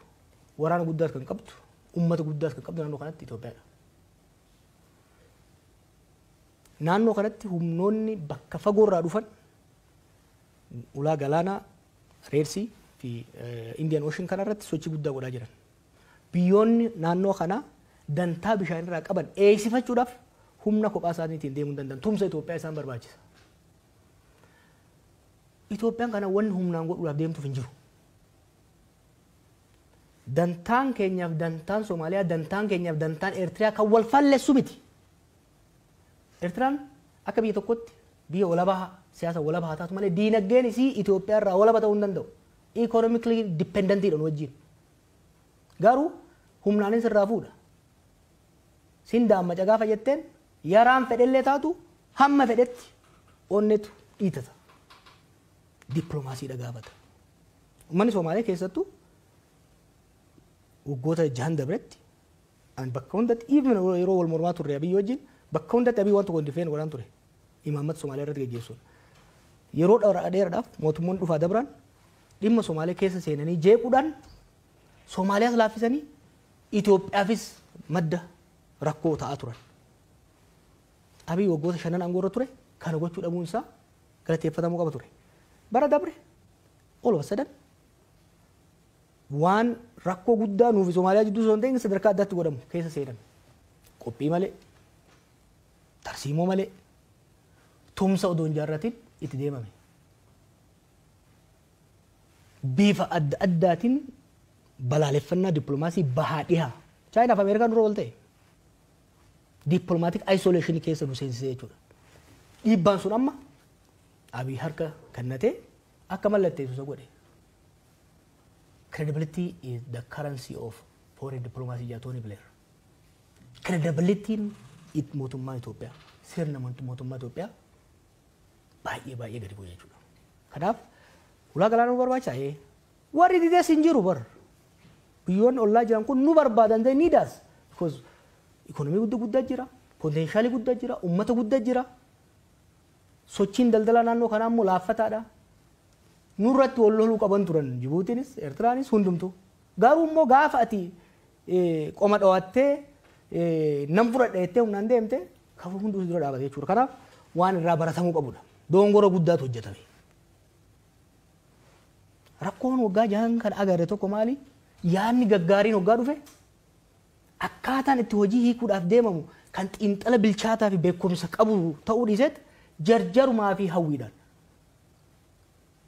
waraana guddaas kan qabdu, uummata guddaas kan qabdu naannoo kanatti Itoophiyaadha. Naannoo kanatti humnoonni bakka fagoorraa dhufan ulaa galaanaa Red Sea fi Indian Ocean kanarratti sochii guddaa godhaa jiran. Biyyoonni naannoo kanaa dantaa bishaanirraa qaban eegsifachuudhaaf humna kophaa isaaniitiin deemuu hin danda'an. Tumsa Itoophiyaa isaan barbaachisa. Itoophiyaan kana wanni humnaan godhuudhaaf deemtuuf hin jiru. Dantaan keenyaaf dantaan Somaaliyaa, dantaan keenyaaf dantaan Eertiriyaa kan wal fallessu miti. Eertiraan akka biyya tokkotti biyya walabaa, siyaasa walabaa haa taatu malee diinagdeen isii Itoophiyaa irraa walaba ta'uu hin danda'u. Economically dependentiidha nu wajjin. Garuu Humnaanis irraa fuudha. Sin daammaca gaafa jetteen yaraan fedhellee taatu hamma fedhetti onnetu dhiitata. Dippiloomaasiidha gaafata. Uummanni Somaalee keessattuu waggoota 6 dabretti ani bakka hundatti, even yeroo wal mormaa turre Abiyyi wajjin, bakka hundatti Abiyyi waan tokko hin difeen godhaan ture. Imaammata Somaalee irratti geggeessuun. Yeroo dheeraadhaaf mootummoonni dhufaa dabran dhimma Somaalee keessa seenanii jeequudhaan Somaaliyaas laaffisanii Itoophiyaafis madda rakkoo ta'aa turan. Abiyyi waggoota 5 aangoo irra ture kana gochuu dhabuun isaa galateeffatamuu qaba ture. Bara dabre all of a sudden waan rakkoo guddaa nuufi Somaaliyaa jidduu osoo hin ta'in sadarkaa addaatti godhamu keessa seename. Qophii malee, tarsiimoo malee, tumsa odoo hin jaarratin itti deemame. Bifa adda addaatiin balaaleffannaa dippiloomaasii bahaa dhihaa. Chaayinaaf Ameerikaan dura wal ta'e. Diplomatic isolation keessa nu seensisee jechuudha. Dhiibbaan sun amma Abiy harka kennatee akka mallatteessu isa godhe. Credibility is the currency of foreign diplomacy jedha Tony Blair. Credibilityin mootummaa Itoophiyaa, sirna mootummaa Itoophiyaa baay'ee baay'ee gadi bu'e jechuudha. Kanaaf ulaa galaanaa nu barbaachisaa? Warri didees hin jiru bar. Biyyoonni ollaa jiran kun nu barbaadan, they need us. Because ikonomii guddaa guddaa jira, potentialii guddaa jira, uummata guddaa jira. Sochiin daldalaa naannoo kanaa immoo laaffataadha. Nurratti wal loluu qaban turan Jibuutiinis, Eertiraanis hundumtu. Garuu immoo gaafa ati qoma dhawattee nam fudhadha jettee humnaan deemte kafa hunduu dura dhaabate jechuudha. Kanaaf waan irraa baratamuu qabudha. Dongora guddaatu hojjetame. Rakkoon waggaa 6 kan agarre tokko maali? Yaadni gaggaariin waggaa dhufe akkaataan itti hojii hiikuudhaaf deemamu kan xiinxala bilchaataa fi beekumsa qabu ta'uu dhiiseet jarjarumaa fi hawwiidhaan.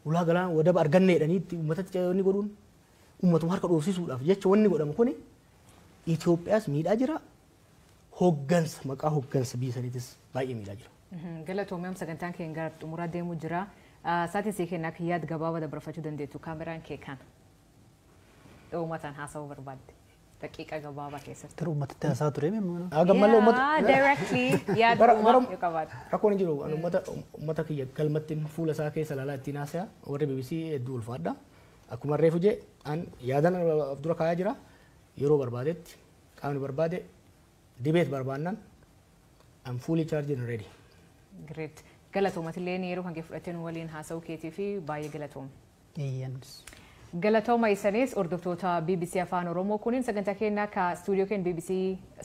Ulaa galaana wadaba arganne jedhanii itti uummatatti wanni godhuun uummatuma harka dhoofsisuudhaaf jecha wanni godhamu kuni Itoophiyaas miidhaa jira. Hoggansa, maqaa hoggansa biyya saniitis baay'ee miidhaa jira. Galatoomii, sagantaan keenya gara xumuraa deemuu jira. Sa'aatiin sii kennaa akka yaada gabaabaa dabarfachuu dandeettu, kaameraan kee kana. Uummataan haasa'uu barbaadde. Daqiiqa gabaabaa keessatti. Gara uummatatti haasaa ture mimmuu. Gammallee uummata. Directly yaada uumaa yoo qabaate. Rakkoon hin jiru. Ani uummata kiyya galmatti fuula isaa keessa ilaalaa ittiin haasaya. Warri BBC hedduu ulfaadha. Akkuma reefu jee an yaadan of dura kaayaa jira. Yeroo barbaadetti qaamni barbaade debate barbaannan I'm fully charged and ready. Great. Galatoomatillee yeroo kan kee fudhattee nu waliin haasa'uu keetii fi baay'ee galatooma. Eeyyanis. Galatooma isanis hordoftoota BBC Afaan Oromoo, kunin sagantaa keenya ka stuudiyoo keenya BBC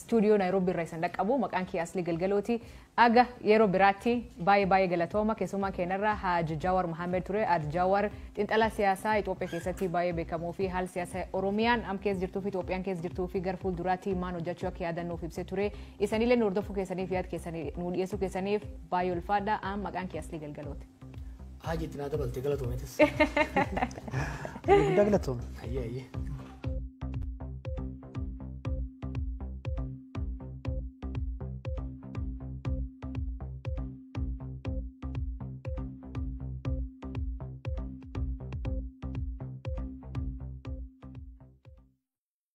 stuudiyoo Naayiroobii irraa isin dhaqqabu. Maqaan kee Aslii Galgalooti. Aga yeroo biraatti baay'ee baay'ee galatooma. Keessumaa keenyarra Haji Jawaar Mohaammed ture. Haji Jawaar xiinxalaa siyaasaa Itoophiyaa keessatti baay'ee beekamoo fi haala siyaasaa Oromiyaan am keessa jirtuu fi Itoophiyaan keessa jirtuu fi gara fuulduraatti maal hojjechuu akka yaadannuuf ibsee ture. Isanillee nu hordofuu keessaniif, yaada keessanii nu dhiyeessuu keessaniif baay'ee ulfaadha. Am maqaan kee Aslii Galgalooti. Haji itti naa dabalte, galatoometis. Guddaa galatooma. Ayyee ayyee.